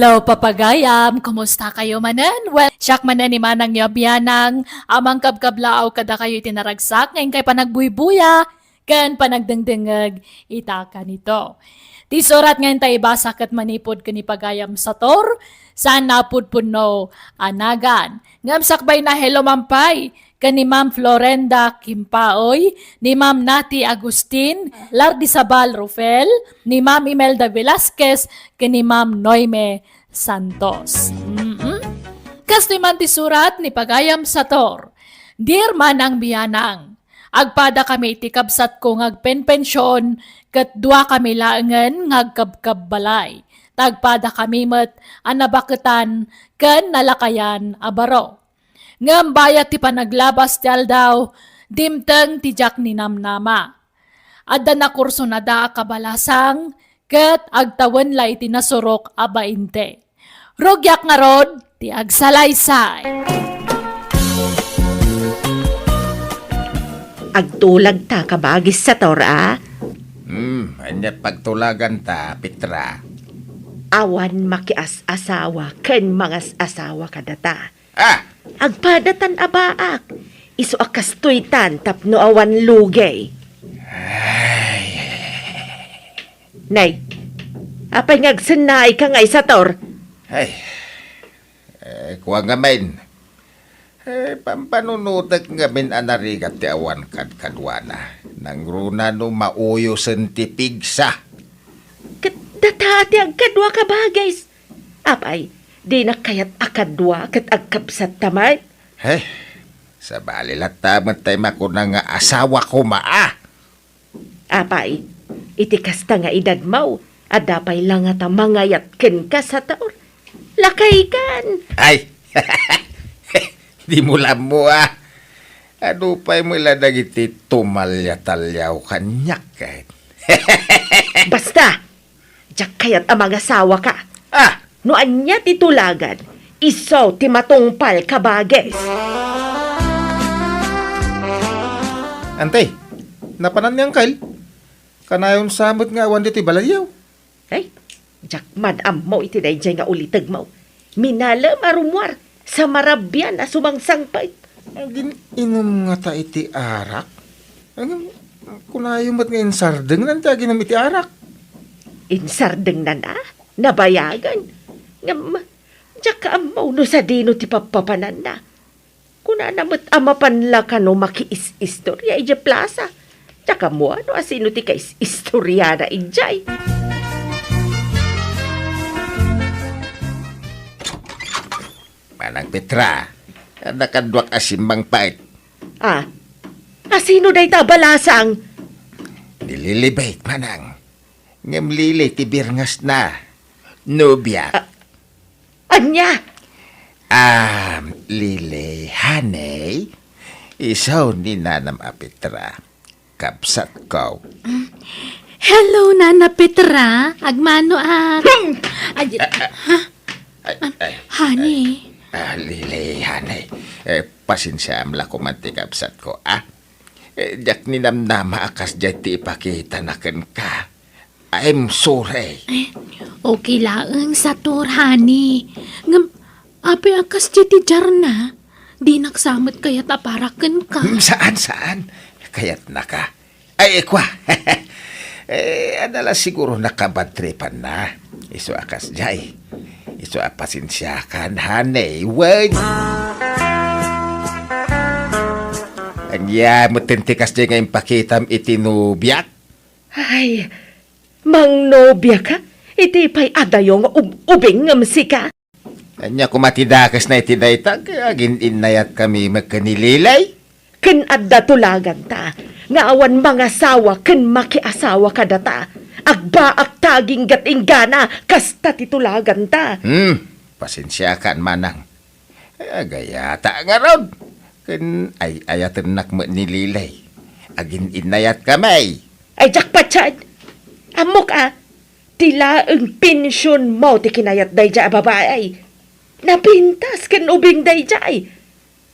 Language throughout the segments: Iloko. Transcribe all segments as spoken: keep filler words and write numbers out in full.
Hello, papagayam! Kumusta kayo manen? Well, siak manen ni manang yo a bianang a mangkabkablaaw kadakayo iti naragsak nga inkay panagbuybuya ken panagdengdengngeg ita kanito. Ti surat nga intay ibasa ket manipud ken ni pagayam Sator, saan napudpunno a nagan. Ngem sakbay na, hello man pay ken ni Ma'am Florenda Kimpaoy, ni Ma'am Nati Agustin, Lardizabal Rufel, ni Ma'am Imelda Velasquez, ken ni Ma'am Noime Santos. Mm-mm. Kastoy man ti surat ni pagayam Sator, Dear Manang Bianang, agpadakami iti kabsatko nga agpenpension ket duakami laengen nga agkabkabbalay. Ta agpadakami met a nabaketan ken nalakayan a baro. Ngem bayat ti panaglabas ti aldaw, dimteng ti diak ninamnama. Adda nakursonada a kabalasang ket agtawen la iti nasurok a bainte. Rugiak ngarud ti agsalaysay. Agtulagta, kabagis Sator, a? Hmm, aniat pagtulaganta, Petra? Awan makias-asawa ken mangas-asawa kadata. Ah! Agpadatan a baak. Isu a kastoytan tapno awan lugay. Ay, ay, ay, ay. Nay, apay nga agsennaayka ngay, Sator? Ay, eh, kua ngamin. Eh, pampanunotek ngamin a narigat ti awan kadkaduana. Nangruna no mauyosen ti pigsa. Ket data ti agkadua, kabagis. Apay, dinak kayat a kadua ket agkabsatta met? He, sabali latta met tay makuna nga asawa koma a. Apay, iti kasta nga edadmo, adda pay la ngata mangayat kenka, Sator? Lakaykan! Ay! Dimo la ammo a. Adu pay met la dagiti tumalyataliaw kaniak ket. Basta! Diak kayat a mangasawaka. Ah! No ania ti tulagan, isu ti matungpal, kabagis. Ante, napanan ni Angkel? Kanayon sa met nga awan ditoy balayyo. Ay, diak man ammo iti daydiay nga ulitegmo. Minalem a rummuar, sa marabian a sumangsangpet. Agin-inum ngata iti arak? Ngem, kunayo met nga insardengnan ti aginum iti arak. Insardengnan a? Nabayagen. Ngem, diak ammo no sadino ti pappapananna. Kunana met a mapan la kano makiis-istoria idiay plasa. Diak ammo no asino ti kais-istoriana idiay. Manang Petra, adda kaduak a simmangpet. Ah, asino dayta a balasang? Ni Lilibet, manang. Ngem Lili ti birngesna. Nobia. Ah, ania? Ah, Lili, honey. Isu ni nanam a Petra. Kabsatko. Hello, Nana Petra. Agmano ak. Ay, ha? Ay, ay, Honey. Ay, ah, Lili, honey. Eh, pasensiaam la koma ti kabsatko, ah. Eh, diak ninamnama a kasdiay ti ipakitana kenka. I'm sorry. Eh, okay laeng, Sator, honey. Ngem, apay a kasdiay ti diarna? Dinak sa met kayat a para kenka. Hmm, saan, saan? Kayatnaka. Ay, kua. Eh, adda la siguro nakabadtripanna. Isu a kasdiay. Isu a pasensiakan, honey. Wen. Ania met ti kasdiay nga impakitam iti nobiak? Ay, mangnobiaka? Iti pay adayo nga ub-, ubing ngem sika? Ania koma ti dakesna iti dayta, agin-innayatkami met ken ni Lilay? Ken adda tulaganta nga awan mangasawa ken makiasawa kadata. Agbaakta aginggat inggana, kasta ti tulaganta. Hmm, pasensiakan, manang. Agayata ngarud. Ken ay-ayatennak met ni Lilay. Agin-innayatkami. Ay, diak patien. Ammok a, ti laeng pensionmo ti kinayat daydiay a babai. Napintas ken ubing daydiay.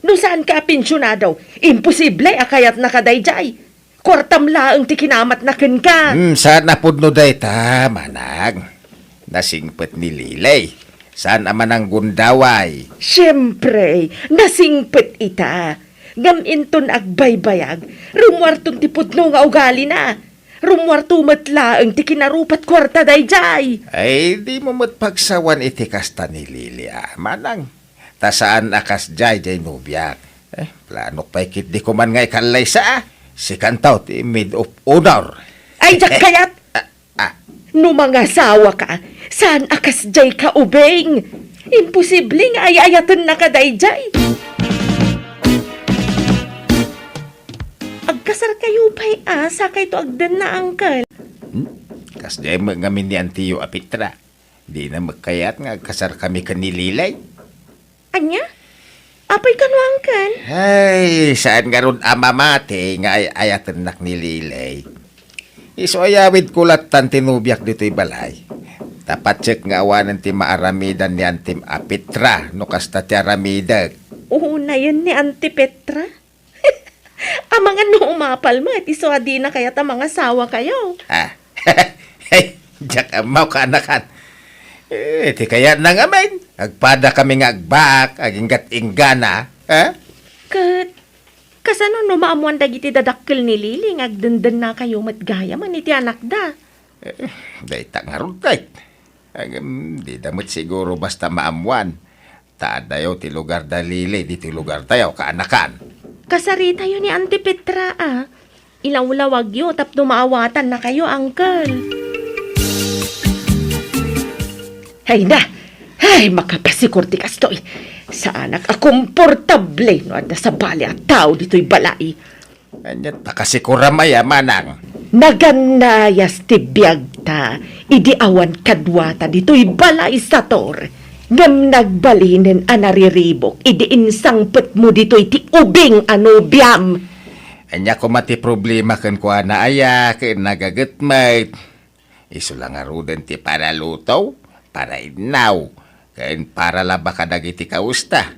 No saanka a pensionado, imposible a kayatnaka daydiay. Kuartam laeng ti kinamatna kenka. Hmm, saan a pudno dayta, manang. Nasingpet ni Lilay. Saan a mananggundaway? Siempre, nasingpet ita. Ngem inton agbaybayag, rummuarton ti pudno nga ugalina. Rummuarto met laeng ti kinarupat kuarta daydiay. Ay, dimo met pagsawan iti kasta ni Lily, a, manang. Ta saan a kasdiay diay nobiak. Eh, planok pay ketdi koman nga ikallaysa, a. Sikanto ti maid of honor. Ay, diak kayat! Ah, ah. No mangasawaka, saan a kasdiay ka ubing? Imposible nga ay-ayatennaka daydiay. Agkasarkayo pay, a, sakayto agdenna, uncle. Hmm? Kasdiay met ngamin ni antiyo a Petra. Dina met kayat nga agkasarkami ken ni Lily. Ania? Apay kano, uncle? Ay, saan ngarud a mamati nga ay-ayatennak ni Lily. Isu a yawidko lattan ti nobiak ditoy balay. Ta patsek nga awanen ti maaramidan ni antim a Petra no kasta ti aramidek. Unayen ni Auntie Petra? Amangan no umapal met, isu a dina kayat a mangasawakayo. Ah, diak ammo, kaanakan. Eh, ti kayatna ngamin, agpadakami nga agbaak, aginggat-inggana, ha? Ket, kasano no maammoan dagiti dadakkel ni Lily nga agdendennakayo met gayamen iti anakda? Eh, dayta ngarud, ket. Ngem, dida met siguro basta maammoan. Ta addayo ti lugar da Lily ditoy lugartayo, kaanakan. Kasaritayo ni Auntie Petra, a. Ilawlawagyo tapno maawatannakayo, uncle. Ay na! Ay, makapasikor ti kastoy. Saanak a komportable no adda sabali a tao ditoy balay. Ania ta kasikuram aya, manang? Nagannayas ti biagta idi awan kaduata ditoy balay, Sator. Ngem nagbalinen a nariribuk idi insangpetmo ditoy ti ubing a nobiam. Ania koma ti problema kenkuana aya ken nagaget met? Isu la ngaruden ti paraluto, parainnaw, ken paralaba kadagiti kawesta.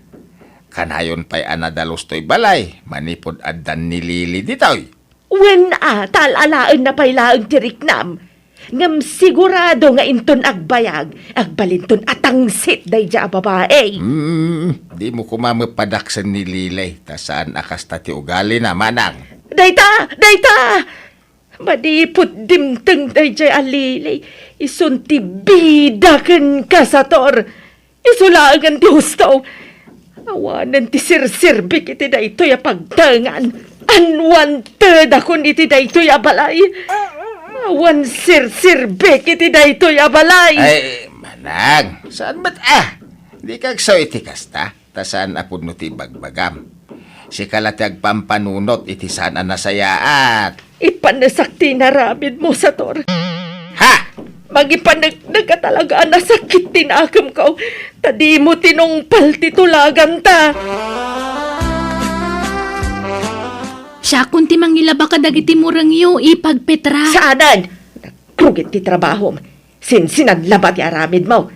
Kanayon pay a nadalus toy balay manipud addan ni Lily ditoy. Wen a, ta al-alaenna pay laeng ti riknam. Ngem sigurado nga inton agbayag, agbalinton a tangsit daydiay a babai. Hmm, dimo koma met padaksen ni Lily, ta saan a kasta ti ugalina, manang. Dayta! Dayta! Manipud dimteng daydiay a Lily, isun ti bida kenka, Sator. Isu laengen ti husto. Awanen ti serserbik iti daytoy a pagtengan. Unwantedakon iti daytoy a balay. Awan serserbik iti daytoy a balay. Ay, manang, saan met a? Dika agsaw iti kasta. Ta saan a pudno ti ibagbagam. Sika la ti agpampanunot iti saan a nasayaat. Ipanesak ti inaramidmo, Sator. Ha? Mangipaneknek a talaga a nasakit ti nakemko, ta dimo tinungpal ti tulaganta. Siakon ti mangilaba kadagiti murengyo, Ipag Petra. Saanen! Nagrugit ti trabahom. Sinsinan labat ti aramidmo.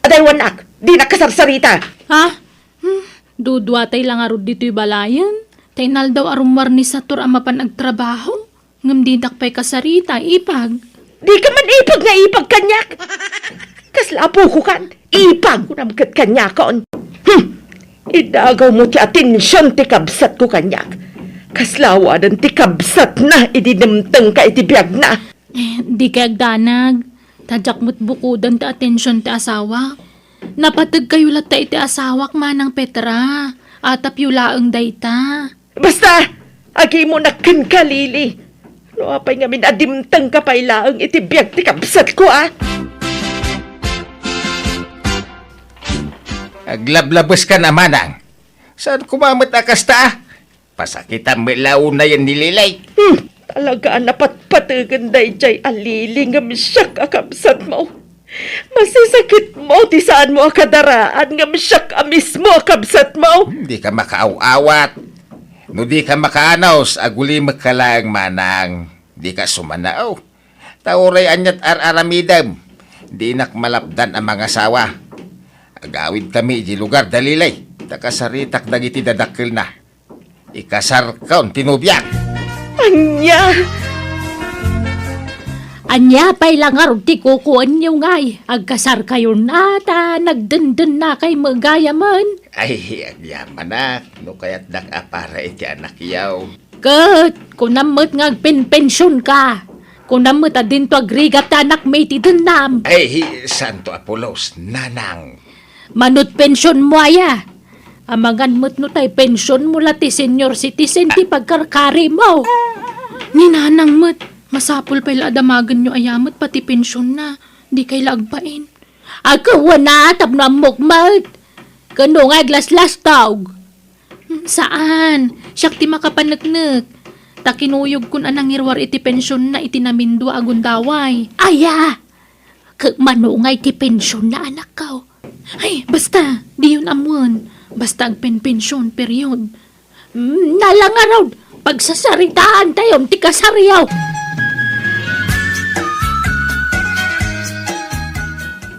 Adaywannak, dinak kasarsarita. Ha? Hmm, duduatay la ngarud ditoy balayen. Ta inaldaw a rummuar ni Sator a mapan agtrabaho. Ngem didak pay kasarita, Ipag. Dika man ipag nga ipag kaniak. Kasla apokokan, Ipag, kunam ket kaniakon. Hmm. Idagawmo ti atension ti kabsatko kaniak. Kasla awanen ti kabsatna idi dimtengka iti biagna. Eh, dikay agdanag. Ta diak met bukoden ti atension ti asawak. Napategkayo latta iti asawak, Manang Petra. Atapyo laeng dayta. Basta! Agimonak kenka, Lily. No apay ngamin a dimtengka pay laeng iti biag ti kabsatko, a? Aglablabeska, Manang. Saan koma met a kasta, a? Pasakitam met la unayen ni Lily. Hmm, talaga a napatpategen daydiay a Lily ngem siak a kabsatmo. Masisakitmo ti saanmo a kadaraan ngem siak a mismo a kabsatmo. Hmm, dika makaaw-awat. No dika makaanus, agulimekka laeng, Manang. Dika sumanao. Ta uray aniat ar-aramidem, dinak malapdan a mangasawa. Agawidkami idiay lugar da Lily, ta kasaritak dagiti dadakkelna. Ikasarkon ti nobiak. Ania? Ania pay la ngarud ti kukuenyo ngay? Agkasarkayon a ta nagdendennakay met gayamen. Ay, agyamanak, no kayatdak a para iti anakyo. Ket kunam met nga agpenpensionka. Kunam met a dinto agrigat ti anakmi iti dennam. Ay, santo a pulos, nanang. Mano't pensionmo aya? Amangan met no tay pensionmo la ti senior citizen ti pagkarkarimo. Ni nanang met, masapul pay la a damagenyo aya met pati pensionna. Dikay la agbain. Agkawana tapno ammok met. Ken no nga aglaslastog. Hmm, saan. Siak ti makapaneknek. Ta kinuyogkon a nangiruar iti pensionna iti namindua a gundaway. Aya! Ket mano nga iti pensionna, anakko? Ay, basta, diyon ammoen. Basta agpenpension, period. Hmm, nala ngarud, pagsasaritaantayon ti kasaryo.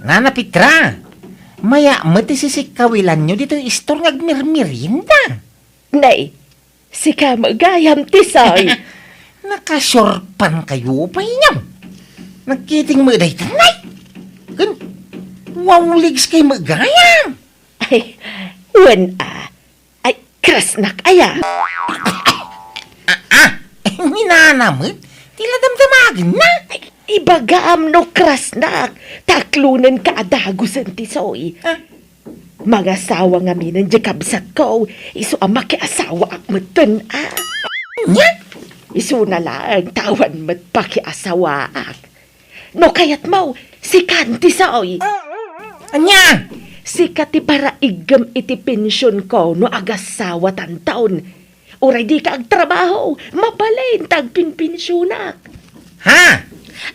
Nana Petra, maya met ti sisikkawilanyo ditoy istor nga agmirmirienda. Nay, sika met gayam, Tisoy. Nakasurpan kayo pay, Nyam. Nagkiting met dayta, Nay. Ken, wawligs kay met gayam. Ay, wen a. Ay, krasnak aya. Ah, ah, ni nana met, ti la damdamagenna. Ay, ibagam no krasnak, ta aklonenka a dagusen, Tisoy. Ah. Mangasawa ngaminen diay kabsatko, isu a makiasawaak metten a. Ania? Isuna laeng ta awan met pakiasawaak. No kayatmo, sikan, Tisoy. Ania? Sika ti paraiggem iti pensionko no agasawatanton. Uray dika agtrabaho, mabalin ta agpinpensionak. Ha?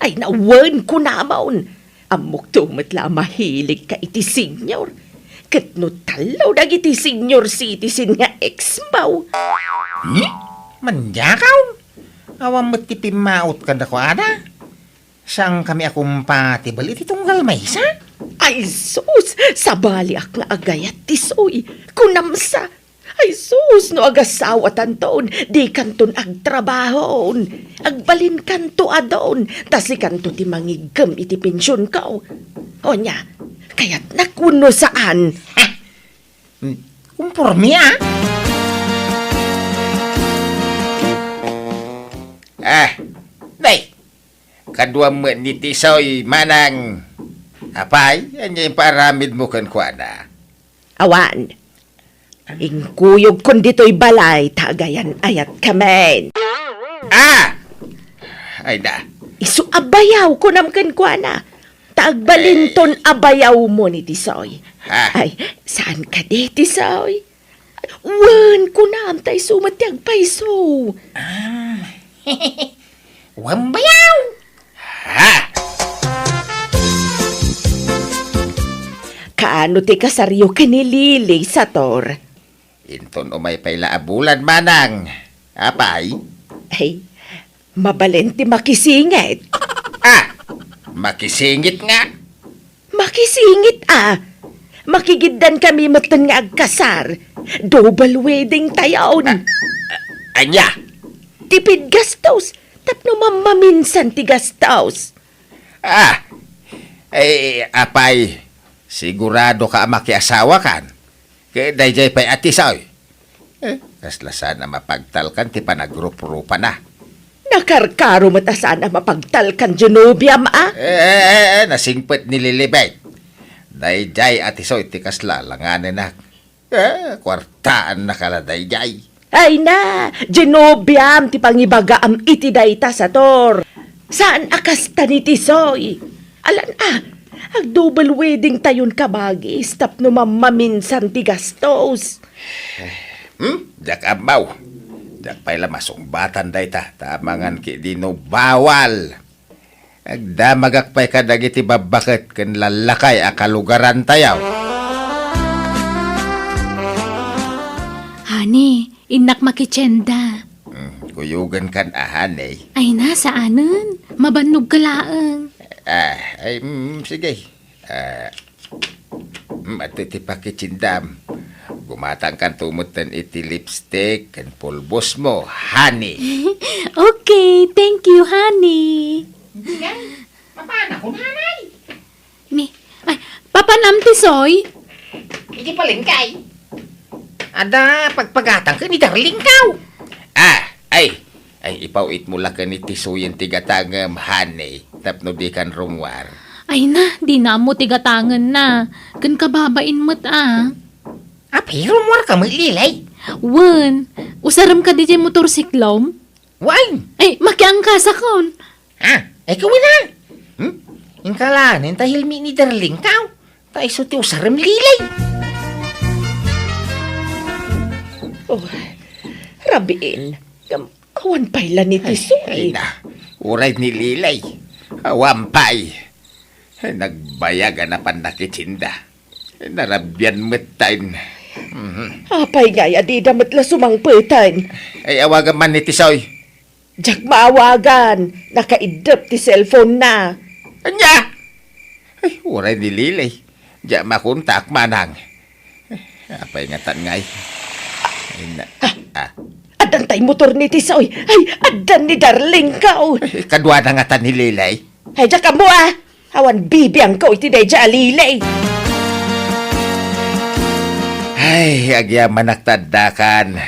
Ay, nawen, kunamon. Ammokto met la a mahiligka iti senior. Ket no tallo dagiti senior citizen nga ex-mo. Hmm? Mandiakaw? Awan met ti pimmaot kadakuada? Saankami a compatible iti tunggal maysa? Ay sus! Sabaliak nga agayat, Tisoy. Kunam sa. Ay sus, no agasawatanton, dikanton agtrabahon. Agbalinkanto adun, ta sikanto ti mangiggem iti pensionko. Ania, kayatnak wenno saan? Hmm, kumporme a. Ah, day, kaduam met ni Tisoy, manang. Apay, ania impaaramidmo kenkuana? Awan. Inkuyogkon ditoy balay ta agayan-ayatka met. Ah! Ay da. Isu a bayaw, kunam kenkuana. Ta agbalinton a bayawmo ni Tisoy. Ha? Ay, saan kadi, Tisoy? Wen, kunam, ta isu met ti agpayso. Ah. Wen bayaw! Ha? Kaano ti kasaryo ken ni Lily, Sator? Inton umay pay la a bulan, manang. Apay? Ay, mabalin ti makisingit. Ah! Makisingit nga? Makisingit a. Makigiddan kami metten nga agkasar. Double wedding tayon. A-, a-, ania? Tipid gastos. Tapno mammaminsan ti gastos. Ah, eh, apay, sigurado ka a makiasawa kan? Ket daydiay pay a Tisoy. Eh, kasla saan a mapagtalkan ti panagruprupana. Nakarkaro met a saan a mapagtalkan, Genobiam, a? Eh, eh, eh, eh, nasingpet ni Lilibet. Daydiay a Tisoy ti kasla langanenak. Eh, kuartaannaka la daydiay. Ay na, Genobiam ti pangibagaam iti dayta, Sator. Saan a kasta ni Tisoy. Alan a, ag-double wedding tayon kabagis tapno mammaminsan ti gastos. Hmm? Diak ammo. Diak pay la masungbatan dayta, ta amangan ketdi no bawal. Agdamagak pay kadagiti babbaket ken lallakay a kalugarantayo. Honey, innak makitienda. Hmm, kuyogen kan a, honey. Ay na, saanen. Mabannog ka laeng. Ah, ay, mm, sige. Ah, mm, adto ti pakitiendam. Gumatangkanto metten iti lipstick ken pulbosmo, honey. Okay, thank you, honey. Ngay, mapanakon, Hanay. Ni, ay, papanam, Tisoy? Iti palengke. Adda pagpagatangko ni darlingko. Ah, ay, ay, ipaw-itmo la ken ni Tisoyen ti gatangem, Hanay, tapno dikan rummuar. Ay na, dina ammo ti gatangenna. Ken kababain met a. Apay, rummuarka met, Lilay? Wen, usarem kadi diay motorsiklom? Wen. Ay, makiangkasakon. Ah, ay, kawilan. Hmm? Inka laeng ta helmet ni darlingko. Ta isu ti usarem, Lilay. Oh, rabiin. Ngem awan pay la ni Tisoy. Ay, ay na. Uray ni Lilay. Awan pay. Ay, nagbayag a napan nakitinda. Ay, narabian met tayo. Mhm. Apay ngay a dida met la sumangpeten? Ay, awagan man ni Tisoy. Diak maawagan, nakaiddep ti cellphone na. Ania? Ay, uray ni Lilay. Diak makontak, manang. Apay ngatan ngay? Ay, na, ah. Addan tay motor ni Tisoy. Ay, addan ni darlingko. Ay, kaduana ngatan ni Lilay. Ay, diak ammo a. Awan bibiangko iti daydiay a Lilay. Ay, agyamanak ta addakan.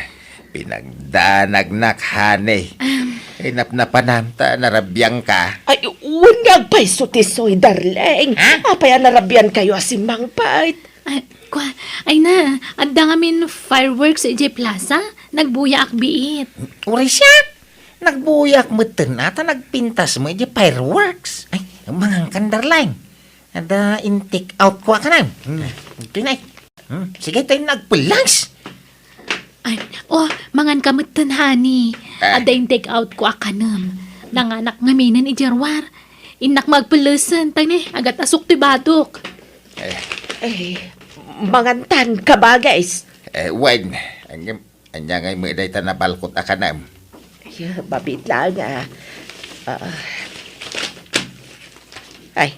Pinagdanagnak, Hanay. Am. Ay, napnapanam ta narabiangka. Ay, wen nga agpayso, Tisoy, darling. Ha? Apay a narabiankayo a simmangpet? Ay, kua, ay na, adda ngamin fireworks idiay plaza. Nagbuyaak biit. Uray siak. Nagbuyaak metten a ta nagpintas met idiay fireworks. Ay, mangankan, darling. Adda in-take out ko a kanem. Hmm, ito na eh. Hmm, sige, tayo nagpelas. Ay, oh, manganka metten, honey. Ah. Adda in-take out ko a kanem. Nanganak ngaminen idiay ruar. Innak magpelesen, tayo ne, agat asuk ti badok. Eh. Eh, mangantan, kabagis. Eh, wen, anya, anya ngay met dayta nabalkot a kanem? Ay, mabit lang, ah. Ah. Ay,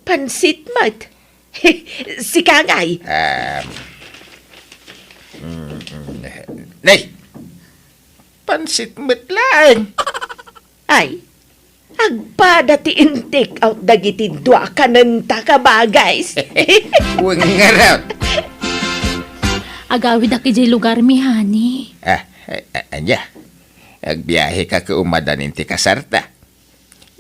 pansit met. Sika ngay. Um, mm, mm, nay, pansit met laeng. Ay, agpada ti in-take out dagiti dua a kanenta, kabagis. Wen ngarud. Agawidak idiay lugarmi, honey. Ah, a-, a-, ania? Agbiaheka ket umadan ti kasarta.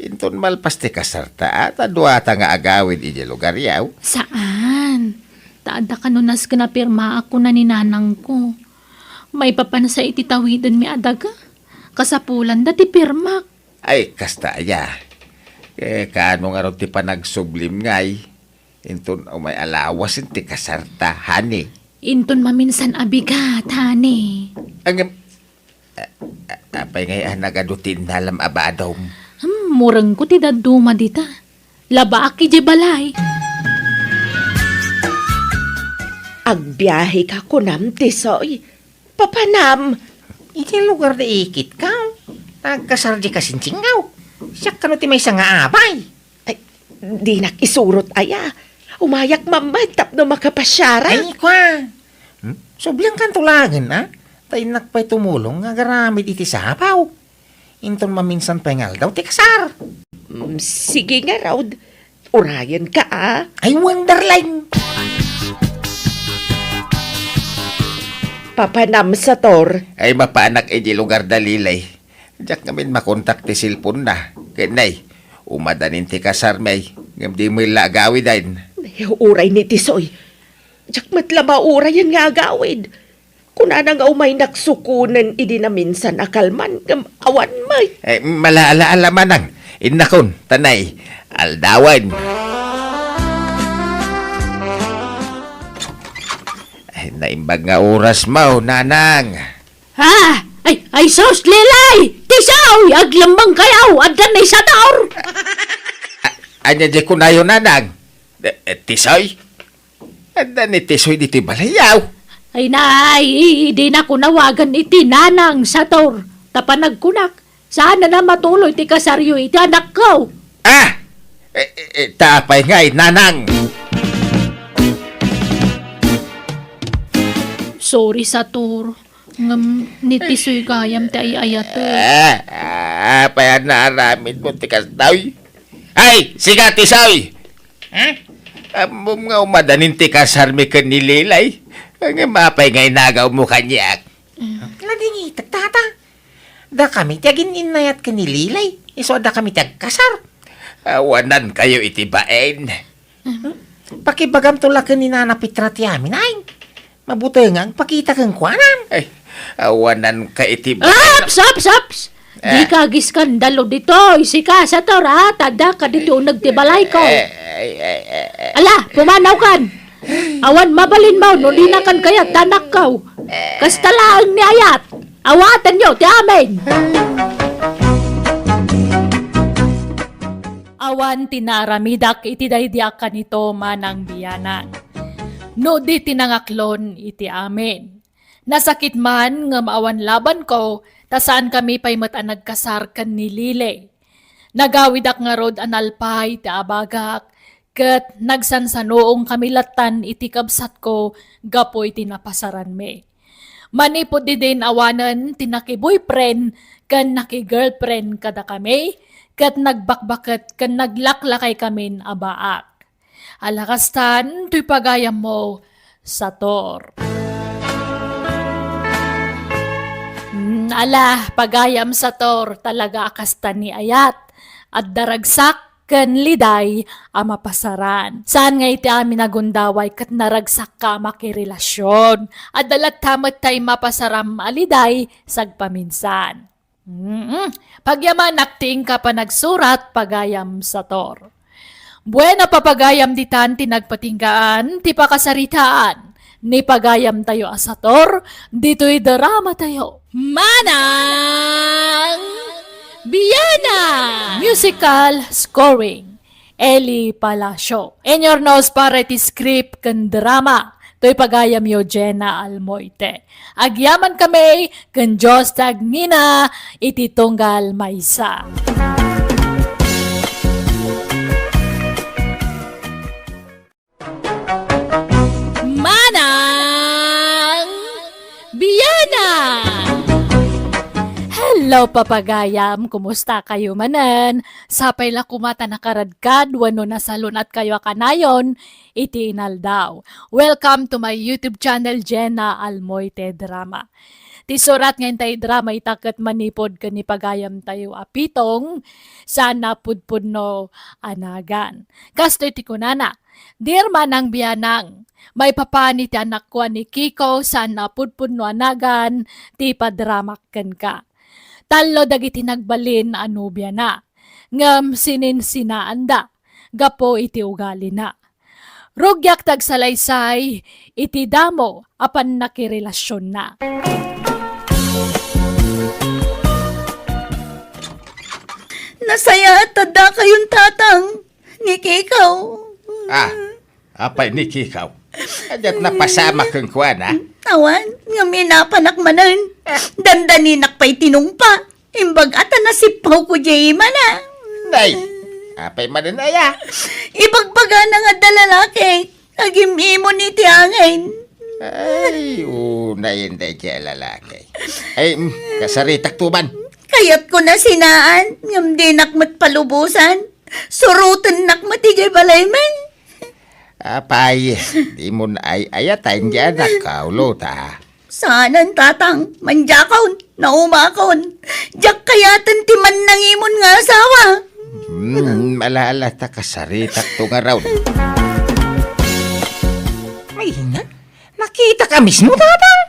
Inton malpas ti kasarta, a, ta duata nga agawid idiay lugaryo. Saan. Ta adda kano nasken a pirmaak, kuna ni nanangko. Maipapan sa iti tawidenmi a daga. Kasapulanda ti pirmak. Ay, kasta aya. Eh, kaano ngarud ti panagsublim ngay? Inton umay a lawasen ti kasarta, honey. Inton maminsan a bigat, honey. Ngem, A-, a-, apay ngay a nagadu ti innalam a badom? Hmm, murengko ti dadduma dita. Labaak idiay balay. Agbiaheka kunam, Tisoy. Papanam. Iti lugar da ikit ka. Nagkasar di kasinsingaw. Siak kano ti maysa nga abay. Ay, dinak isurot aya. Umayak man met tapno makapasiarak. Ay, kua. Hmm? Sublian kanto laengen, a? Ta innak pay tumulong nga agaramid iti sapaw. Inton maminsan pay nga aldaw ti kasar. Mm, sige ngarud. Urayenka, a? Ay, wen, darling. Papanam, Sator. Ay, mapaanak iti lugar da, Lilay. Diak ngamin makontak ti cellphone na. Ket nay, umadanin ti kasarmi, ngem di met la agawiden. Uray ni Tisoy. Diak met la maurayen nga agawid. Kunana nga umaynak sukonen idi naminsan a kalman, ngem awan met. Eh, malaala-ala manang. Innakon, ta nay, aldawen. Ay, naimbag nga oras mo, nanang. Ha? Ay, ay sus, Lilay! Tisoy! Aglemmeng kayo! Addan ni Sator! A-, anya di kunayo, nanang? Eh, eh, Tisoy? Addan ni Tisoy ditoy balay, yaw. Ay, nay, dina ko nawagan iti nanang, Sator. Ta panagkunak, saan na matuloy ti kasaryo iti anakko. Ah! Eh, eh, eh, ta apay ngay, nanang? Sorry, Sator. Ngem ni Tisoy gayam ti ay-ayatek. Ah, ah, Apay a naaramidmo ti kastoy? Ay, sika, Tisoy! Hmm? Ammom nga umadanin ti kasarmi ken ni Lilay. Ngem apay nga inagawmo kaniak? Nadingitek, Tata. Dakami ti agin-innayat ken ni Lilay, isu a dakami ti agkasar. Awanankayo iti bain. Pakibagamto la ken ni Nana Petra ti amin, ay. Mabutengan, pakita kenkuana. Ay, awananka iti bain. Aps, aps, aps! Eh. Dika agiskandalo ditoy. Sika, Sator, ha? Tadaka ditoy uneg ti balayko. Eh, ay, ay, ay, ay. Ala, pumanawkan. Awan mabalinmo no dinakan kayat ti anakko. Kasta laeng ni ayat. Awatenyo ti amin. Awan ti naaramidak iti daydi a kanito, manang bianang. No di ti nangaklon iti amin. Nasakit man ngem awan labanko, ta saankami pay met a nagkasar ken ni Lily. Nagawidak ngarud a nalpay ti abagak, ket nagsansanuongkami lattan iti kabsatko gapu iti napasaranmi. Manipud idin awanen ti naki-boyfriend ken naki-girlfriend kadakami, ket nagbakbaket ken naglaklakaykamin a baak. Ala kastan, toy pagayammo, Sator. Mm, ala, pagayam, Sator, talaga a kasta ni ayat. Adda ragsak ken Liday a mapasaran. Saan nga iti amin a gundaway ket naragsakka a makirelasion. Adda latta met tay mapasaram a Liday sagpaminsan. Mm-mm. Pagyamanak ti inka panagsurat, pagayam, Sator. Buena, papagayam, ditan ti nagpatinggaan ti pakasaritaan ni pagayamtayo a Sator ditoy dramatayo. Manang Biana! Musical scoring. Eli Palacio. Inyurnos para iti script ken drama. Toy pagayamyo, Jenna Almoite. Agyamankami ken Dios ti agnina iti tunggal maysa. Manang Biana! Hello, papagayam! Kumusta kayo manen? Sapay la koma ta nakaradkad wenno nasalun-at kayo a kanayon iti inaldaw. Welcome to my YouTube channel, Jenna Almoite Drama. Ti surat nga intay drama ita ket manipud ken ni pagayamtayo a Pitong, saan a pudpudno a nagan. Kastoy ti kunana, Dear Manang Bianang, maipapan iti anakko a ni Kiko, saan a pudpudno a nagan ti padramak kenka. Tallo dagiti nagbalin a nobiana, ngem sininsinaanda gapu iti ugalina. Rugiak ti agsalaysay iti damo a pannakirelasionna. Nasayaat ta dakayon, Tatang, ni Kikaw. Ah, apay ni Kikaw? Adiak napasamak kenkuana? Awan, ngem inapanak manen. Dandaninak pay tinungpa. Imbag a ta nasippawko diay imana. Nay, apay manen aya? Ibagbagana nga adda lalaki, agim-imon iti angin. Ay, unayen daydiay a lalaki. Ay, mm, kasaritakto man. Kayatko na sinaan, ngem dinak met palubosan. Surotennak met idiay balaymi. Apay, dimon ay-ayatan diay anakko, Lota. Saanen, Tatang. Mandiakon, naumakon. Diak kayaten ti mannangimon nga asawa. Hmm, ala-ala ta kasaritakto ngarud. Ay, na, nakitak a mismo, Tatang.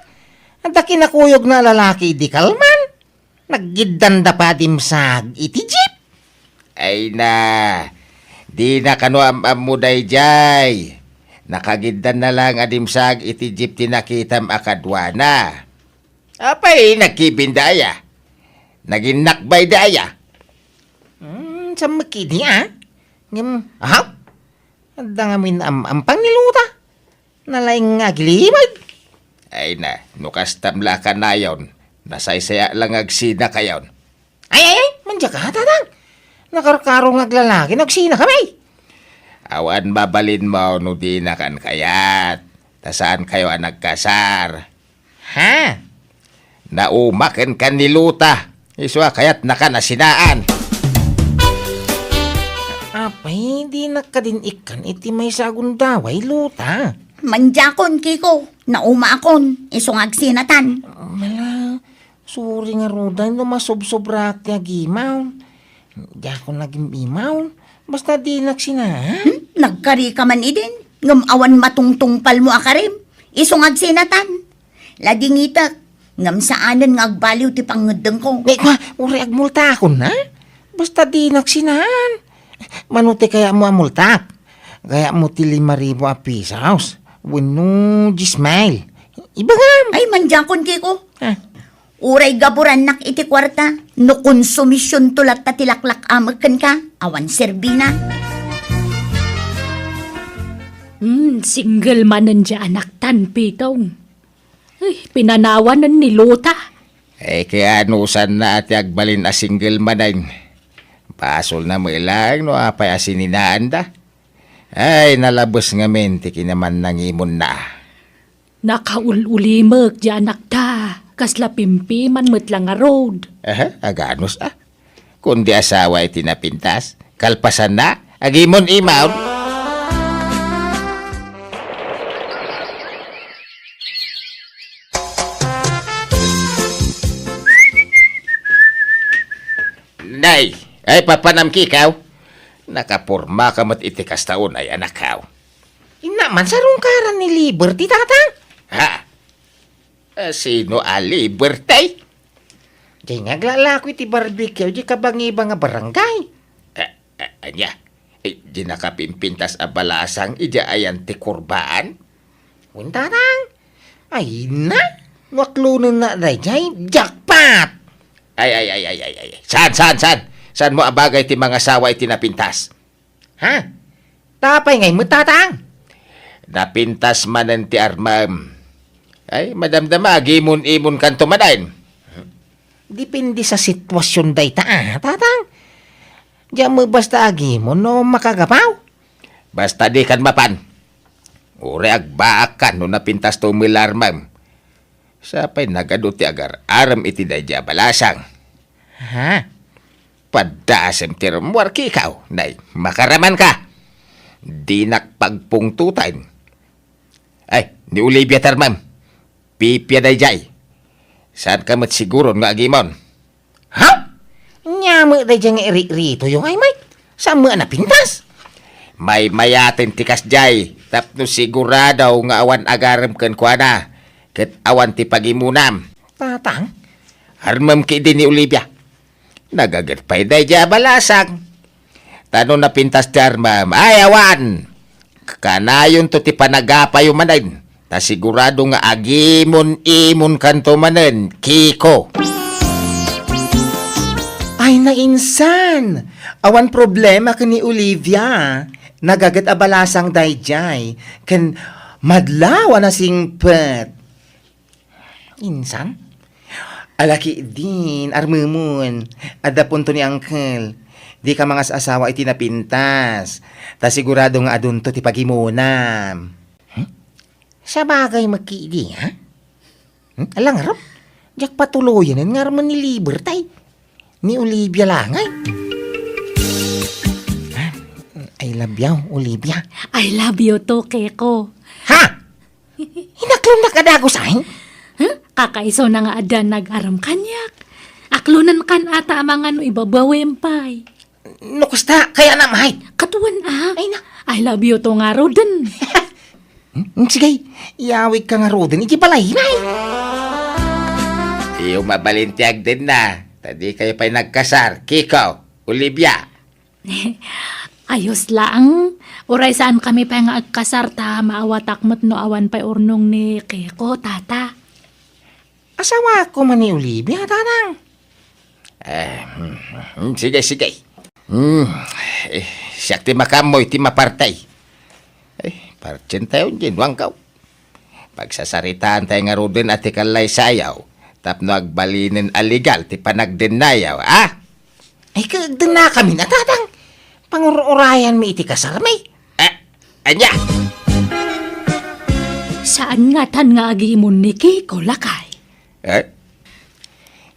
Adda kinakuyogna a lalaki idi kalman. Naggiddanda pay a dimsag iti jeep. Ay na, dina kano am-ammo daydiay. Nakagiddanna laeng a dimsag iti jeep ti nakitam a kaduana. Apay, nagkibinda aya? Naginnakbayda aya? Hmm, sammek idi, a? Ngem, aha? Adda ngamin am-ampang ni Lota. Nalaing nga agilimag. Ay na, no kastam la a kanayon, nasaysayaat la nga agsinakayon. Ay, ay, ay, mandiaka, Tatang. Nakarkaro nga aglalaki no agsinakami. Awan mabalinmo no dinakan kayat, ta saankayo a nagkasar. Ha? Naumaken kan ni Lota. Isu a kayatnakan a sinaan. Apay, dinak kadin ikkan iti maysa a gundaway, Lota. Mandiakon, Kiko. Naumaakon. Isu nga agsinatan. Mala, sorry ngaruden no masobsobraak ti agimaw. Diakon agim-imaw. Basta dinak sinaan. Hmm? Nagkarika man idin. Ngem awan matungtungpalmo a karim. Isu nga agsinatan. Ladingitek, ngem saanen nga agbaliw ti pangngeddengko. Ni, kua, uray agmultaakon, ha? Basta dinak sinaan. Mano ti kayatmo a multak? Kayatmo ti lima ribu a pesos? Wenno dies mil? Ibagam! Ay, mandiakon, Kiko. Ah. Uray gaburannak iti kuarta, no konsumisionto latta ti laklak-amek kenka, awan serbina. Hmm, single manen diay anaktan, Pitong. Ay, pinanawanen ni Lota. Ay, kaya anusanna ti agbalin a single manen. Basolna met laeng no apay a sininaanda. Ay, nalabes ngamin ti kinamannangimonna. Nakaul-ulimek diay anakta, kasla pimpiman met la ngarud. Aha, aganus a. Kundi asawa iti napintas, kalpasanna, agimon-imon. Nay, ay papanam Kiko. Nakapormaka met iti kasta unay, anakko. Inna man, sarungkaran ni Liberty, Tatang? Ha? A, sino a Liberty? Diay nga aglalako iti barbecue, diay kabangibang a barangay. A, a, ania? Ay, diay nakapimpintas a balasang idiay ayan ti kurbaan? Wen, Tatang. Ay, na? No aklonenna daydiay, jackpot! Ay, ay, ay, ay, ay, ay. Saan, saan, saan? Saanmo a bagay ti mangasawa iti napintas? Ha? Apay ngay met, Tatang? Napintas manen ti armem. Ay, madamdama, agimon-imonkanto manen. Depende sa sitwasion dayta, a, Tatang. Diak met basta agimon no makagapu. Basta dikan mapan. Uray agbaakkan no napintasto met la armem. Sapay nagadu ti agar-arem iti daydiay a balasang. Ha? Padasem ti rummuar, Kiko. Nay, makaramanka. Dinak pagpungtoten. Ay, ni Olivia ti armem. Pipia daydiay. Saanka met siguron nga agimon? Ha? Ania met daydiay nga iriritoyo, ay, Mike? Saan met a napintas? Maymayaten ti kasdiay, tapno sigurado nga awan agarem kenkuana, ket awan ti pagimonam. Tatang? Armem ketdi ni Olivia. Nagaget pay daydiay a balasang. Ta no napintas ti armem, ay awan! Kanayonto ti panagapayo manen, ta sigurado nga agimon-imonkanto manen, Kiko. Ay, nainsan! Awan problema ken ni Olivia. Nagaget a balasang daydiay, ken madlaw a nasingpet. Insan? Ala ketdin, armemon, adda punto ni Uncle. Dika mangas-asawa iti napintas, ta sigurado nga adunto ti pagimonam. Hmm? Sabagay met ketdi, ha? Hmm? Ala ngarud, diak patuloyen nga armen ni Liberty. Ni Olivia la ngay. I love you, Olivia. I love you too, Kiko. Ha? Inaklonnak a dagus, ay? Huh? Kakaisuna nga adda nag-arem kaniak. Aklonenkan ata a mangano ibabawem pay. No kasta, kayatna met. Katuan a. Ay na. I love you too ngaruden. Hmm? Sige, iyawidka ngaruden iti balay, nay. Diyo mabalin ti agdenna, ta dikayo pay nagkasar, Kiko, Olivia. Ayos laeng. Uray saankami pay nga agkasar ta maawatak met no awan pay urnong ni Kiko, Tata. Asawaak koma ni Olivia, Tatang. Eh, mm, mm, sige, sige. Mm, eh, siak ti makaammo iti maparti. Eh, partien tayo, Jin, wangkaw. Pagsasaritaan tayo ngaruden a ti kallaysayaw, tapno agbalinen a legal ti panagdennayaw, a? Ay, kagdennakamin a, Tatang. Pangur-urayanmi iti kasarmi. Eh, ania? Saan ngatan nga agimon ni Kiko, lakay? Eh?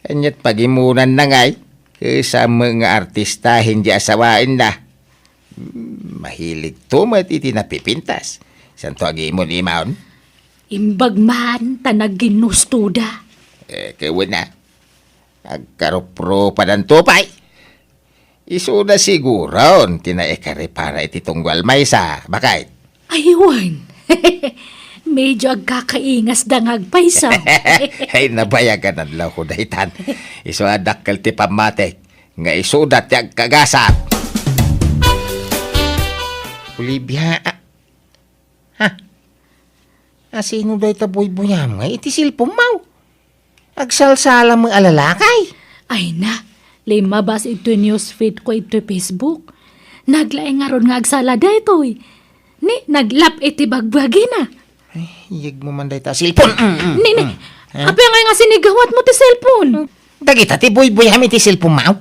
Aniat pagimunanna ngay? Kesa met nga artistahen di asawaenna. Hmm, mahiligto met iti napipintas. Santo agimon-imaon? Imbag man ta nagginnustoda. Eh, kawen a. Agkaruprupadanto pay. Isuda siguron ti naikaripara iti tunggal maysa, baket. Ay, wen. Medyo agkakaingasda nga agpaysa. Ay, nabayagan adlaw ko daytan. Isu a dakkel ti pammatik nga isuda ti agkagasat. Olivia, a-, ha? Asino dayta buybuyam nga iti cellphone-mo? Agsalsala met a lalaki? Ay na, limmabas iti newsfeed ko iti Facebook. Naglaing ngarud nga agsala daytoy. Ni, naglap iti bagbagina. Ay, iyegmo man dayta a cellphone. Mm, mm, Ni, ni, mm. Apay ngay nga sinigawatmo ti cellphone? Dagita ti buybuyam iti cellphone-mo?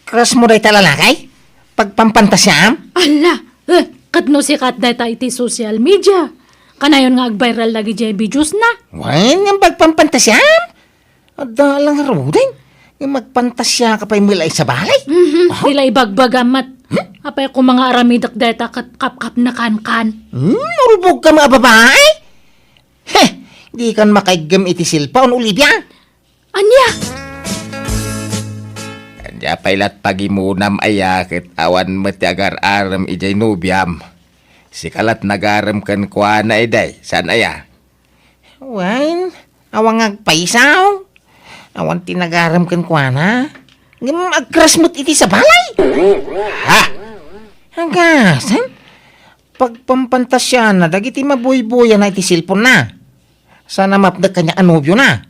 Crush-mo dayta lalaki? Pagpampantasiam? Ala, eh, ket no sikat dayta iti social media, kanayon nga agviral dagidiay videos-na. Wen, nga pagpampantasiam? Adda lang ngaruden. Nga magpantasiaka pay met la iti sabali. Mhm, Aha. Dila ibagbagam met. Hmm? Apay koma nga aramidek dayta ket kapkapnekankan. Hmm, ulbodka met a babai? Heh, dikan makaiggem iti cellphone, Olivia. Ania? Ania pay lat pagimunam aya ket awan met ti agar-arem idiay nobiam? Sika lat nagarem kenkuana idi, saan aya? Wen, awan nga agpaysaw. Awan ti nagarem kenkuana. Ngem agcrush met iti sabali. Ha? Agasan? Pagpampantasiana dagiti mabuybuyana iti cellphone-na. Saan a mapnek kaniak a nobiona.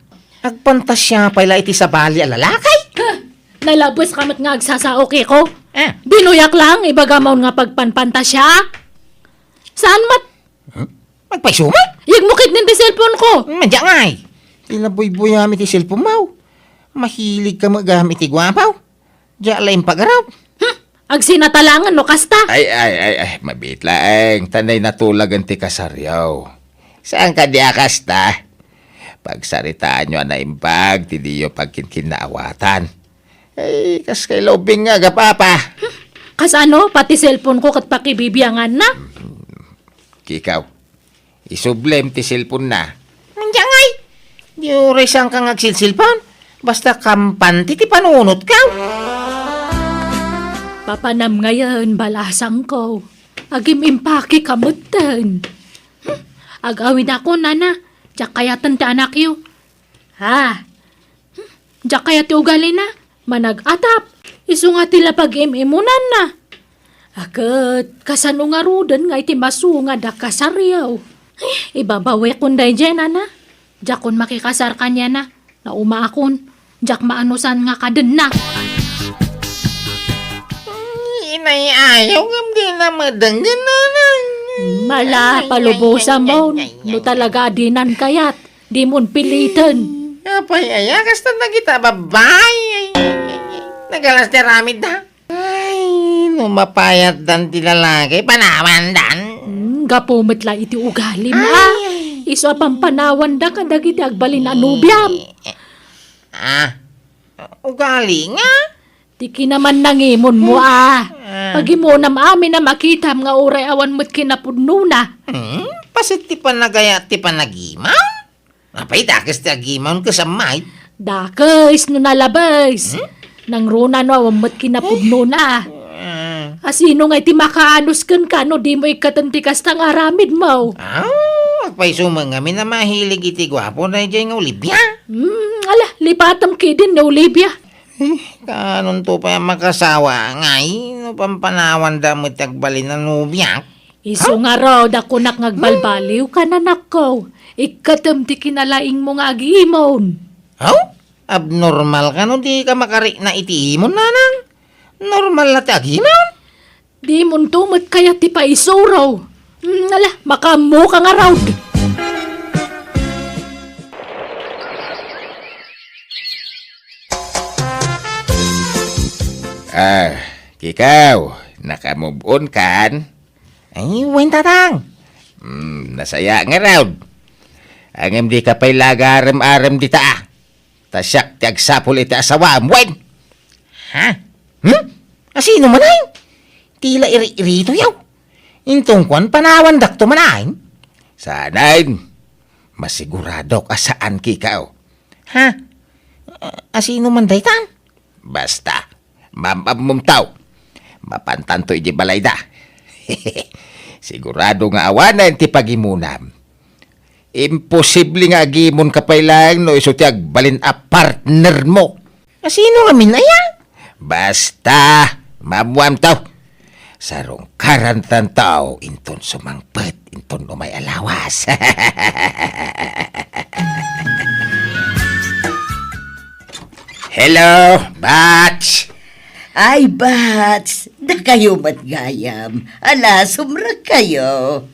Agpantasia pay la iti sabali a lalaki. Huh! Nalabeska met nga agsasao, Kiko. Ah. Dinoyak lang, ibagam nga pagpanpantasia. Saan met? Huh? Agpayso met? Iyegmo ketdin ti cellphone-ko. Madiak ngay. Ti nabuybuyam iti cellphone-mo. Mahiligka met gayam iti guapo. Diak la impagaraw. Hmm, agsinatalangen no kasta. Ay, ay, ay, ay, mabiit laeng, ta nay natulagen ti kasaryo. Saan kadi a kasta? Pagsaritaanyo a naimbag ti diyo pagkinkinnaawatan. Ay, kas kay lubing nga agapapa. Hmm, kasano? Pati cellphone-ko ket pakibibianganna? Kikaw, isublem ti cellphone-na. Ania ngay? Di uray saanka nga agsilsilpon. Basta kampante ti panunotko. Papanam ngayen, balasangko. Agim-impakeka metten. Hmm, ag-awidakon, nana. Diak kayaten ti anakyo. Ha? Diak kayat ti ugalina, manag-atap. Isu nga ti la pagim-imunanna. A ket, kasano ngaruden nga iti masungad a kasaryo? Eh, ibabawekon daydiay, nana. Diakon makikasar kaniana. Naumaakon. Diak maanusan nga kadenna. Inay, ayaw ngem di na madenggen, nana. Mala, ay, ay, palubosam ay, ay, ay, ay, no ay, talaga a dinan kayat. Dimon piliten. Apay aya, kasta dagita babai. Ay, ay, ay, ay. Nagalas ti aramidda. Ay, no mapayatdan ti lalaki, panawandan. Hmm, gapu met la iti ugalim, ay, ha? Ay. Isu a pampanawanda kadagiti agbalin a nobiam. Ah, ugali nga? Ti kinamannangimonmo, ah. Ah. Pagimonam amin a makitam nga uray awan met kinapudnona. Hmm? Paset ti panagayat ti panagimon? Apay, dakes ti agimon ket sammay? Dakes no nalabes. Hmm? Nangruna no awan met kinapudnona. Ah. Asino ngay ti makaanus kenka no dimo ikkaten ti kasta nga aramidmo? Ah, agpayso met ngamin a mahilig iti guapo daydiay nga Olivia. Hmm, ala, lipatem ketdin ni Olivia. Eh, kaanonto pay a makasawa ngay no pampanawanda met ti agbalin a nobiak? Isu ngarud a kunak nga agbalbaliw ka, nanakko. Ikkatem ti kinalaingmo nga agimon. Haw? Abnormal ka no di ka makarikna iti imon, nanang? Normal la ti agimon? Dimonto met kayat ti paisuro. Mm, ala, makaammo ka ngarud. Ah, Kikaw, naka-move on kan? Ay, wen, Tatang. Hmm, nasaya ngarud. Ngem di ka pay la agarem-arem dita, ah. Ta siak ti agsapul iti asawaem, wen? Ha? Hmm? Asino man ay? Ti la iri-iritoyaw. Inton kuan, panawandakto man ay? Saanen. Masiguradok a saan, Kikaw. Ha? A-, asino man dayta? Basta, maam-ammom, taw. Mapantanto iti balayda. Sigurado nga awanen ti pagimunam. Imposible nga agimonka pay laeng no isu ti agbalin a partnermo. Asino ngamin aya? Basta, maammoanto. Sarungkarantanto inton sumangpet inton umay a lawas. Hello, Bats! Ay, Bats! Dakayo met gayam. Ala, sumrekkayo.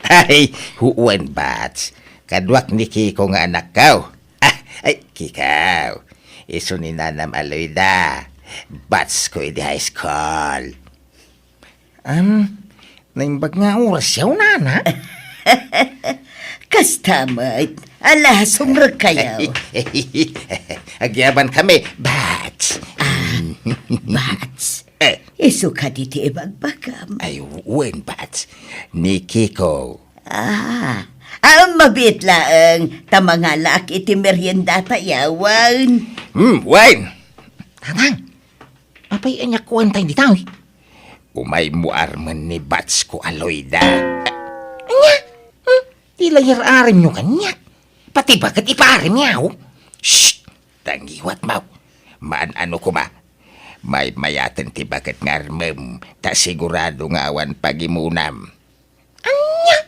Ay, wen, Bats. Kaduak ni Kiko nga anakko. Ah, ay, Kiko. Isu ni Nanam a Loida. Batsko idi high school. Am, naimbag nga orasyo, Nana? Kasta met. Ala, sumrekkayo. Agyabankami, Bats. Ah, Bats. Eh. Isu kadi ti ibagbagam? Ay, wen, Bats. Ni Kiko. Ah, ah, mabiit laeng, ta mangalaak iti meriendata, yawen. Hmm, wen. Tatang, apay ania kuan tayo dita, eh? Umaymo armen ni Batsko a Loida. Ania? Hmm? Ti layar-arimyo kaniak. Pati baket ipaarimyo. Shh! Tangiwat, maw. Maan-ano koma. Maymayaten ti baket nga armem, ta sigurado nga awan pagimunam. Ania?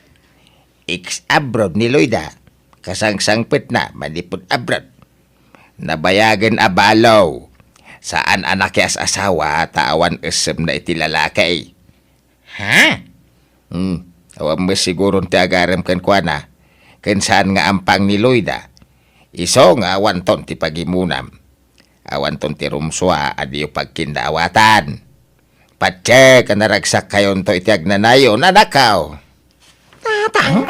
Ex-abroad ni Loida. Kasangsangpetna manipud abroad. Nabayagen a balo. Saan a nakias-asawa ta awan essemna iti lalaki. Ha? Hmm, awan met siguron ti agarem kenkuana. Ken saan nga ampang ni Loida. Isu nga awanton ti pagimunam. Awanton ti rumsua a diyo pagkinnaawatan. Patse ka naragsakkayonto iti agnanayon, anakko. Tatang?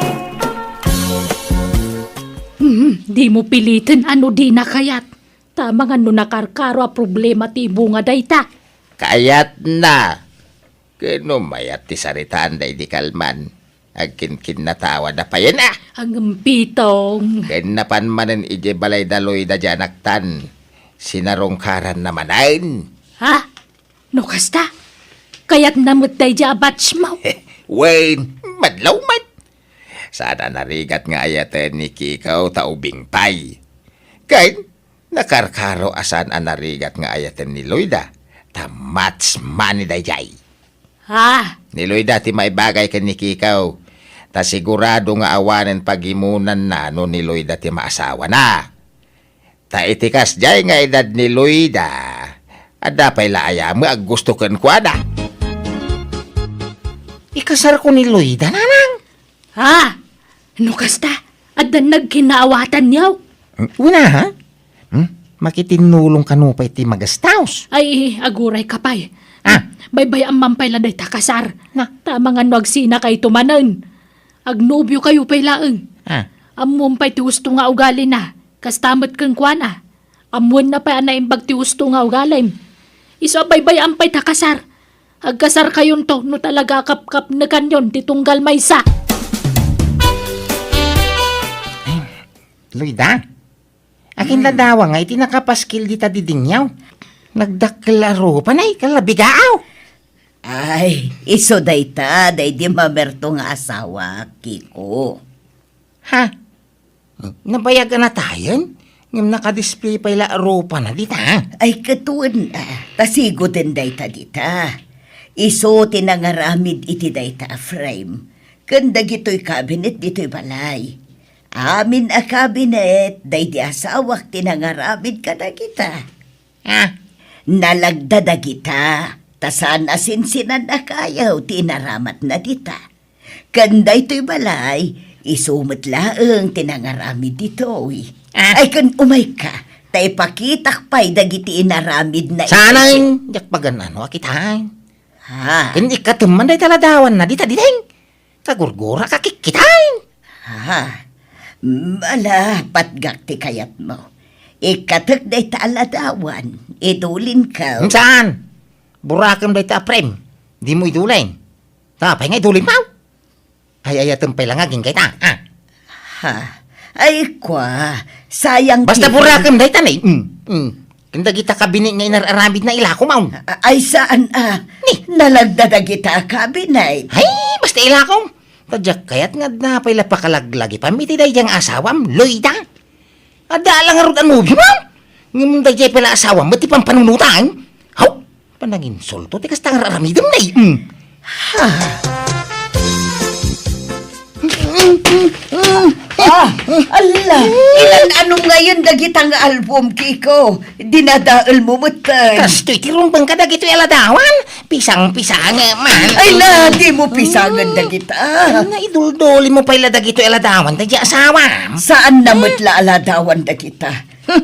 Hmm, dimo piliten a no dina kayat. Ta amangan no nakarkaro a problema ti ibunga dayta. Kayatna. Ken no mayat ti saritaan daydi kalman, agkinkinnatawa da payen a. Agempitong. Ken napan manen idiay balay da Loida diay anaktan, sinarungkaranna manen. Ha? No kasta, kayatna met daydiay a batchmo? Wen, madlaw met. Saan a narigat nga ayaten ni Kiko ta ubing pay. Ken, nakarkaro a saan a narigat nga ayaten ni Loida, ta match money daydiay. Ah! Ni Loida ti maibagay ken ni Kiko, ta sigurado nga awanen pagimunanna no ni Loida ti maasawana. Ta iti kasdiay nga edad ni Loida, adda pay la aya met aggusto kenkuana. Ikasarko ni Loida, Nanang? Ha? No kasta, addan nagkinaawatanyo? Wen a, ha? Hmm? Makitinnulong kano pay ti magastos. Ay, agurayka pay. Ah. Baybay-am man pay la dayta kasar. Na? Ta amangan no agsinakayto manen. Agnobiyokayo pay laeng. Ah. Ammom pay ti husto nga ugalina. Kasta met kenkuana. Ammoenna pay a naimbag ti husto nga ugalim. Isu a baybay-am pay ta kasar. Agkasarkayonto no talaga a kapkapnekanyon ti tunggal maysa. Ay, Loida, akin Hmm. ladawa nga iti nakapaskil dita didingyaw. Nagdakkel a rupa, nay, kalabigaaw. Ay, isu dayta, daydi mamerto nga asawa, Kiko. Ha? Nabayag a natayen? Ngem nakadisplay pay la a rupana dita. Ay, ket wen, ah, ta sigoden dayta dita. Isu ti nangaramid iti dayta a frame. Ken dagitoy cabinet ditoy balay. Amin a cabinet, daydi asawak ti nangaramid kadagita. Ah. Nalagda dagita, ta saan a sinsinan a kayo ti inaramatna dita. Ken daytoy balay, isu met laeng ti nangaramid ditoy. Ah. Ay, ken umayka, ta ipakitak pay dagiti inaramidna iti Saan a diak pagan-ano a kitaen? Ha? Ken ikkatem man dayta ladawanna dita diding. Kagurgura ka kikkitaen. Ha? Ala, patgak ti kayatmo. Ikkatek dayta a ladawan, idulinko. Saan? Burakem dayta a frame. Dimo idulin. Ta, apay nga idulinmo? Ay, ayatem pay la nga agingga ita. Ah. Ha? Ay, kwa, sayang Basta ti burakem dayta, ne. Mm, mm. Ken dagita kabini nga inar-aramidna, ilakom, awn. A-, ay, saan, a? Ni? Nalagda dagita a kabinet. Ay, basta ilakom. Ta diak kayat nga adda pay la pakalaglagipan iti daydiay nga asawam, Loida. Adda la ngarud a nobio, ma'am. Ngem daydiay pay la asawam met ti pampanunotan. Haw! Pananginsulto ti kasta nga ar-aramidem, nay. Mm. Ah, ala, ilan-anom ngayon dagita nga album, Kiko? Dinadaelmo met, eh. Kastoy ti rumbeng kadagitoy a ladawan. Pisang-pisang, eh, man. Ay, la, dimo pisangen dagita. Ay, naiduldulinmo pay la dagitoy a ladawan, ta di asawam. Saanna met la a ladawan dagita.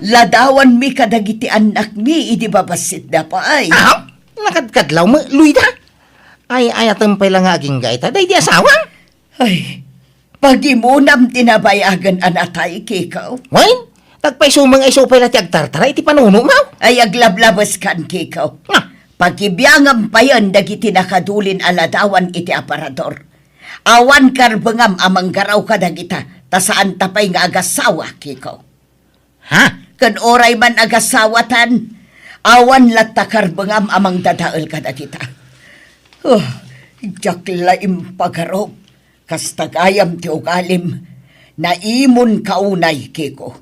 Ladawanmi kadagiti annakmi idi babassitda pay. Aw, nakadkadlawmo, Loida. Ay, ayatem pay la nga agingga ita, daydi asawam. Ay, pagimonam ti nabayagen a natay, Kiko. Wen, agpayso met nga isu pay la ti agtartara iti panunotmo. Ay, aglablabeskan, Kiko. Nga? Pagibiangam payen dagiti nakadulin a ladawan iti aparador. Awan karbengam a manggaraw kadagita, ta saanta pay nga agasawa, Kiko. Ha? Ken uray man agasawatan, awan latta karbengam a mangdadael kadagita. Oh, diak la impagarup. Kasta gayam ti ugalim. Naimonka unay, Kiko.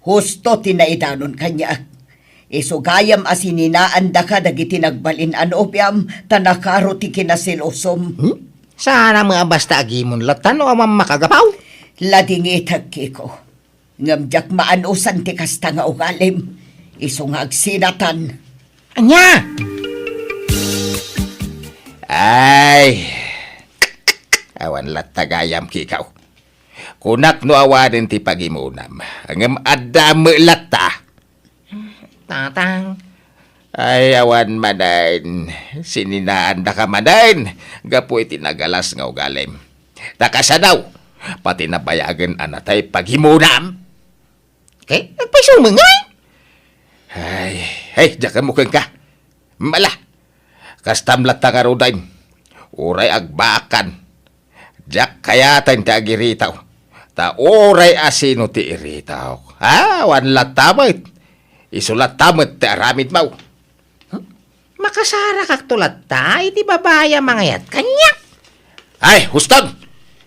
Husto ti naidanon kaniak. Isu gayam a sininaandaka dagiti nagbalin a nobiam, ta nakaro ti kinasilosom. Hmm? Saan a met a basta agimon latta no awan makagapu? Ladingitek, Kiko. Ngem diak maanusan ti kasta nga ugalim. Isu nga agsinatan. Ania? Ay, awan latta gayam, Kiko. Kunak no awanen ti pagimonam, ngem adda met latta. Tatang. Ay, awan manen. Sininaandaka manen gapu iti nagalas nga ugalim. Ta kasano, pati nabayagen a natay pagimonam? Ket agpayso met ngay? Ay, ay, diak ammo kenka. Mala, kastam latta ngaruden. Uray agbaakan. Diak kayaten ti agiritaw. Ta uray asino ti iritaw. Ha? Awan latta met. Isu latta met ti aramidmo. Hmm? Makasarakakto latta iti babai a mangayat kaniak. Ay, huston!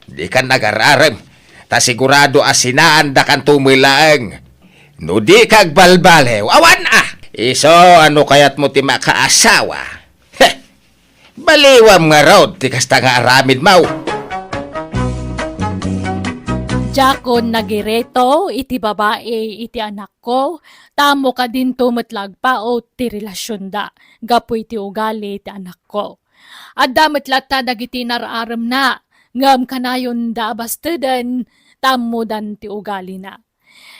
Dikan agar-arem, ta sigurado a sinaandakanto met laeng. No dika agbalbaliw, awan a! Isu, no kayatmo ti makaasawa. Heh! Baliwam ngarud ti kasta nga aramidmo. Diakon nagiritaw iti babai iti anak ko, ta ammok a dinto met la agpaut ti relasionda gapu iti ugali ti anakko. Adda met latta dagiti nar-aremna, ngem kanayonda a basteden ta ammodan ti ugalina.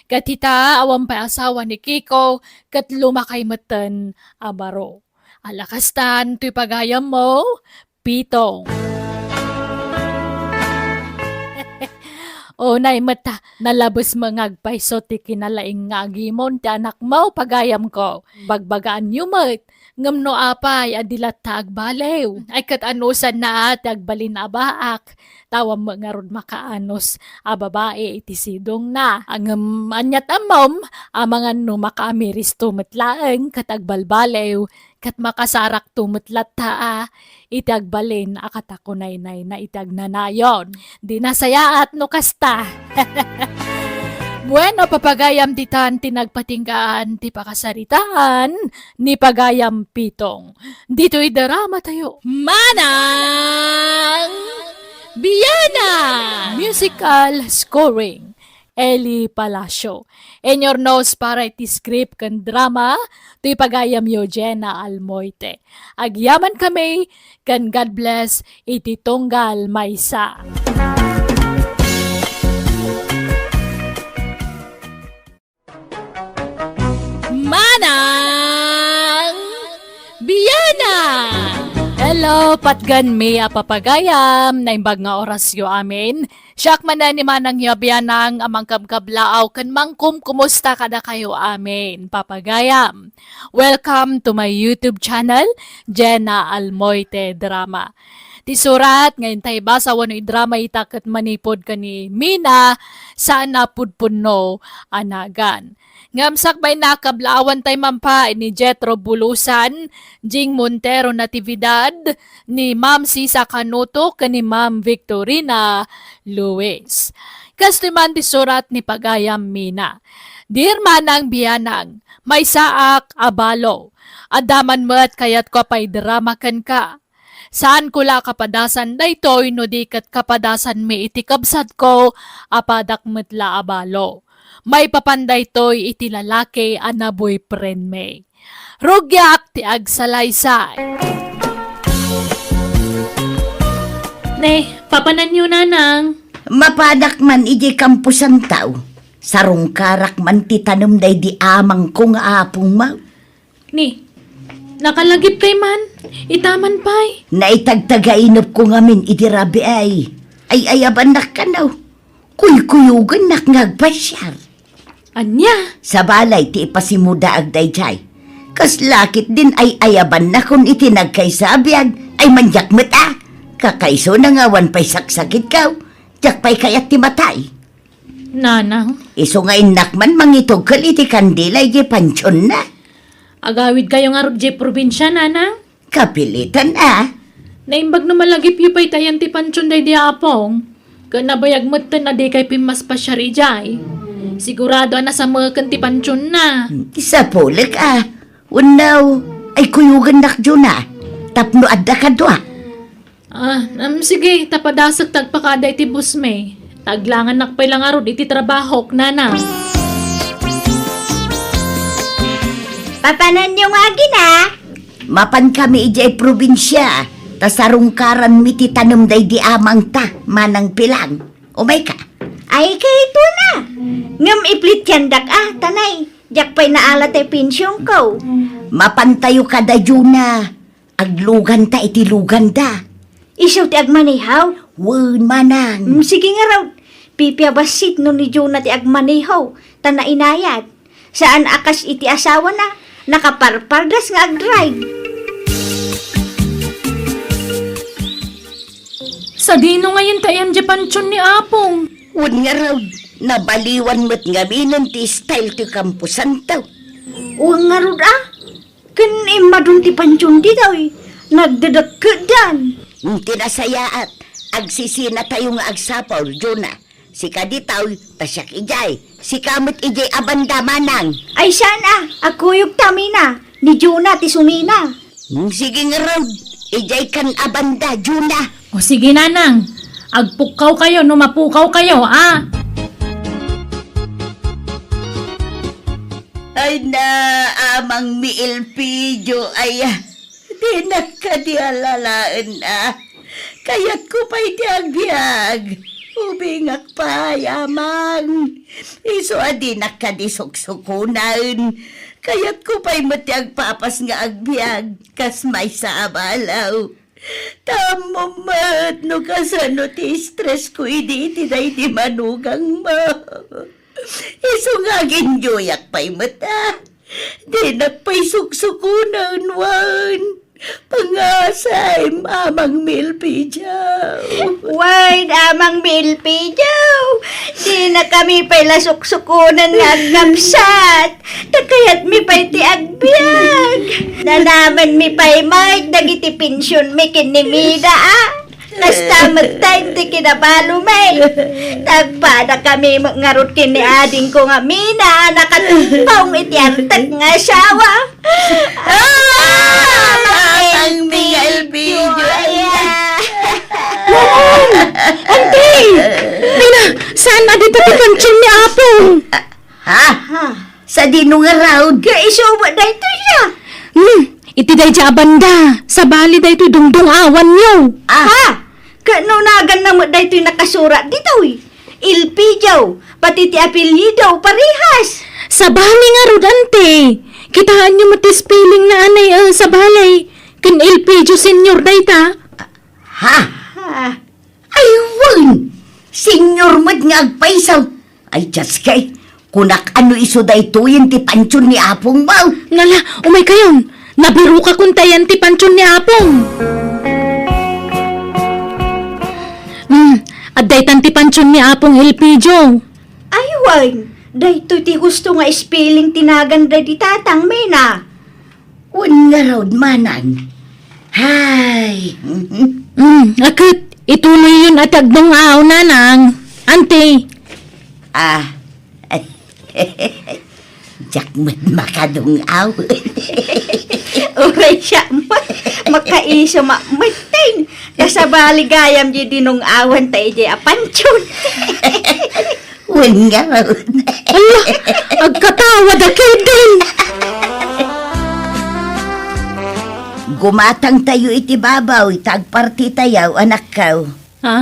Ket ita, awan pay asawa ni Kiko, ket lumakay metten a baro. Ala kastan toy pagayammo, Pitong. Unay met, nalabes met nga agpayso ti kinalaing nga agimon ti anakmo, pagayamko. Bagbagaanyo met, ngem no apay a di latta agbaliw, ay ket anusanna ti agbalin a baak, ta awan met ngarud makaanus a babai iti sidongna. Ngem aniat ammom, amangan no makaamiristo met laeng ket agbalbaliw, ket makasarakto met latta a iti agbalin a katakunaynayna iti agnanayon. Di nasayaat no kasta. Bueno, papagayam ditan ti nagpatinggaan ti pakasaritaan ni pagayam Pitong. Ditoy drama tayo. Manang Biana! Musical scoring. Eli Palacio. Inurnos para iti script ken drama, ti pagayamyo Jenna Almoite. Agyamankami ken God bless iti tunggal maysa. Manang Biana! Hello, patgenmi a papagayam, naimbag nga orasyo amin. Siak manen ni manangyo a bianang a mangkabkablaaw ken mangkumkumusta kadakayo amin, papagayam. Welcome to my YouTube channel, Jenna Almoite Drama. Ti surat nga intay basa wenno idrama ita ket manipud ken ni Mina Sana Pudpunno a nagan. Ngem sakbay na, kablaawan tay mampa ni Jethro Bulusan, Jing Montero Natividad, ni Ma'am Sisa Canuto, ken ni Ma'am Victorina Luis. Kastoy man ti surat ni pagayam Mina. Dear Manang Bianang, maysaak a balo. Adda man met kayatko a paidrama kenka. Saanko la a kapadasan daytoy no di ket kapadasanmi iti kabsatko a padak met la a balo. Maipapan daytoy iti lalaki a naboyfriendmi. Rugiak ti agsalaysay. Ne, papananyo, nanang? Mapadak man idiay kamposantaw. Sarungkarak man ti tanem daydi amangko nga apongmo. Ni, nakalagipkay man, ita man pay. Naitagtagainepko ngamin iti rabii. Ay-ayabannak kano. Kuykuyogennak nga agpasiar. Ania? Sabali ti ipasimudaag daydiay. Kasla ketdin ay-ayabannakon iti nagkaysa a biag, ay man diak met a. Kakaisuna nga awan pay saksakitko. Diak pay kayat ti matay. Nanang. Isu nga innak man mangitugkel iti kandila iti pantionna. Agawidkayo ngarud idiay probinsia, nanang? Kapilitan a. Naimbag no malagipyo pay ti ayan ti pantion daydi a apong. Ken nabayag metten a dikay pimmaspasiar idiay. Sigurado a nasameken ti pantionna. Sapulek a. Wenno, ay kuyogennak, Juna. Tapno adda kadua. Ah, um, sige, ta padasek ti agpakada iti busmi. Ta aglangannak pay la ngarud iti trabahok, nanang. Papananyo nga agina? Mapankami idiay probinsia, ta sarungkaranmi ti tanem daydi amangta, Manang Pilang. Umayka. Ay, kayatna. Ngem iplityandak a, ta nay, diak pay naala ti pensionko. Mapantayo kada, Juna. Agluganta iti luganda. Isu ti agmaneho? Wen, manang. Mm, sige ngarud. Pipia bassit no ni Juna ti agmaneho, ta nainayat. Saan a kas iti asawana, nakaparpardas nga agdrive. Sadino ngayen ti ayan diay pantion ni Apong? Wen ngarud, nabaliwan met ngaminen ti style ti kamposanto. Wen ngarud a, ken immadun ti pantion ditoy, nagdedekkedan. Ti nasayaat, agsisinatayo nga agsapul, Juna. Sika ditoy, ta siak idiay. Sika met idiay a banda, manang. Ay, saan a, agkuyogta, Mina. Ni Juna ti sumina. Hmm, sige ngarud. Idiay kan a banda, Juna. O sige, nanang. Agpukkawkayo no mapukawkayo, a. Ay na, amang mi Elpidio, ay, dinak kadi alalaen a. Kayatko pay ti agbiag. Ubingak pay, amang. Isu a dinak kadi suksukunaen. Kayatko pay met ti agpapas nga agbiag, kas maysa a balo. Ta ammom met no kasano ti stress ko idi iti daydi manugangmo. Isu nga aginjoyak pay met a. Dinak pay suksukunen wen pangasem, amang mi Elpidio. Wen, amang mi Elpidio. Dinakami pay la suksukunen nga agkabsat. Ta kayatmi pay ti agbiag. Nanamenmi pay met dagiti pensionmi ken ni Mina a. Kasta met ti kinabalomi. Nagpadakami met ngarud ken ni adingko nga Mina a nakatungpong iti artek nga asawa. Ah! Ang Miguel Video, ay, ah. Auntie! Mina, saan a dita ti pantion ni Apong? Ha? Ha? Sadino ngarud? Nga isubo daytoy siya. Hmm, iti daydiay a banda, sabali daytoy dungdungawanyo. Ah. Ha? Ket no naganna met daytoy nakasurat ditoy, Elpidio, pati ti apelyido, parehas. Sabali ngarud, ante. Kitaenyo met ti spelling na anay, eh, sabali. Ken Elpidio Senior dayta. Ha? Ah. Ay, wen! Senior met nga agpayso. Ay, Diyos kay, kunak ano isu daytoyen ti pansion ni apongmo. Nala, umaykayon. Nabirokakon ta ayan ti pansion ni apong. Hmm, adda itan ti pansion ni apong Elpidio. Ay, wen. Daytoy ti husto nga spelling ti nagan daydi tatang, Mina. Wen ngarud, manang. Hay. Mm, a ket, ituloyyon a ti agdung-aw, nanang. Anti. Ah. Diak met makadung-aw. Uray siak met, makaiso met, ting. Kasabali gayam di dinung-awan ta idiay a pansion. Wen ngarud. Ala, agkatawa da ketdin. Gumatangtayo iti babaw, ita agpartitayo, anakko. Ha?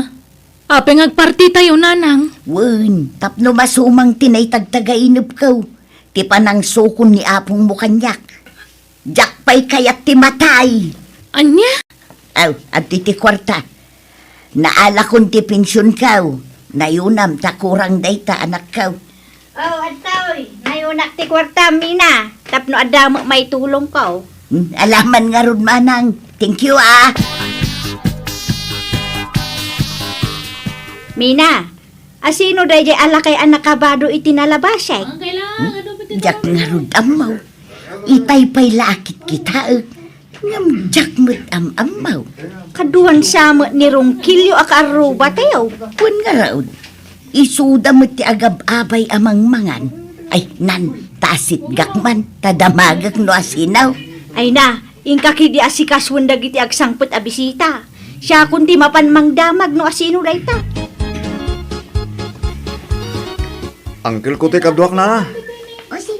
Apay nga agpartitayo, nanang? Wen, tapno masumang ti naitagtagainepko, ti panangsukon ni apongmo kaniak. Diak pay kayat ti matay. Ania? Aw, adtoy ti kuarta. Naalakon ti pensionko. Nayonam ta kurang dayta, anakko. Oh, adtoy. Nayonak ti kuarta, Mina. Tapno adda met maitulongko. Hmm, alaman ngarud, manang. Thank you, ah. Mina, asino daydiay a lakay a nakabado iti nalabasek? Hmm? Diak ngarud ammo. Itay pay la a kitkitaek. Ngem diak met am-ammo. Kaduan sa met ni Ronquillo a kaarrubatayo. Wen ngarud, isuda met ti agab-abay a mangmangan. Ay, nan, ta asitgak man, ta damagek no asino. Ay na, inka ketdi asikasuen dagiti agsangpet a bisita. Siakon ti mapan mangdamag no asino dayta. Angkelko ti kaduak, nana.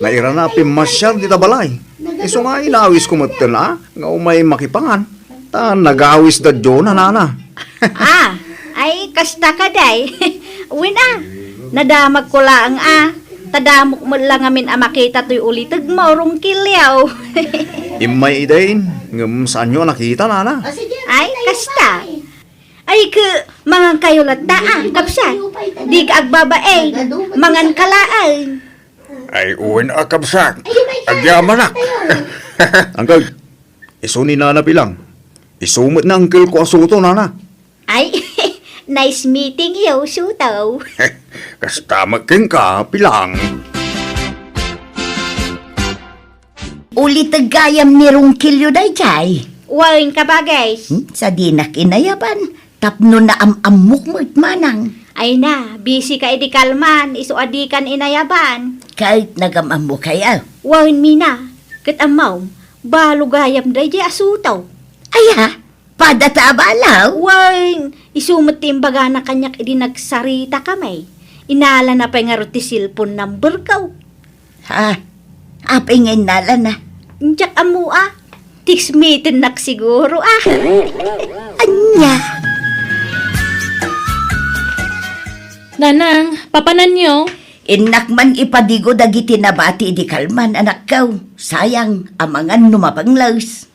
Nairana a pimmasiar dita balay. Isu nga inawisko metten a nga umay makipangan. Ta nagawisda diay, nana. Ah, ay, kasta kadi. Wen a, nadamagko laeng a. Ta damok met la ngamin a makita toy ulitegmo, Ronquillo. Immay idin, ngem saanyo a nakita, nana. Ay, kasta. Ay, ke, mangankayo latta, a, kabsat. Dika agbabain, manganka laeng. Ay, wen a, kabsat. Agyamanak. Angkel, isu ni Nana Pilang. Isu met ni angkelko a suto, nana. Ay, nice meeting you, suto. Kasta met kenka, Pilang. Uliteg gayam ni Ronquillo daydiay. Wen, kabagis. Hmm, sadinak inayaban. Tapno naam-ammok met, manang. Ay na, busy ka idi kalman, isu a dikan inayaban. Ket nagam-ammo kaya? Wen, Mina, ket ammom, balo gayam daydiay a suto. Aya, pada ta abalaw? Wen, isu met ti imbagana kaniak idi nagsarita kami. Inalana pay ngarud ti cellphone number ko. Ha? Apay nga innalana? Diak ammo a. Text-meten-nak siguro a. Ania? Nanang, papananyo? Innak man ipadigo dagiti nabati idi kalman, anakko. Sayang, amangan no mapangles.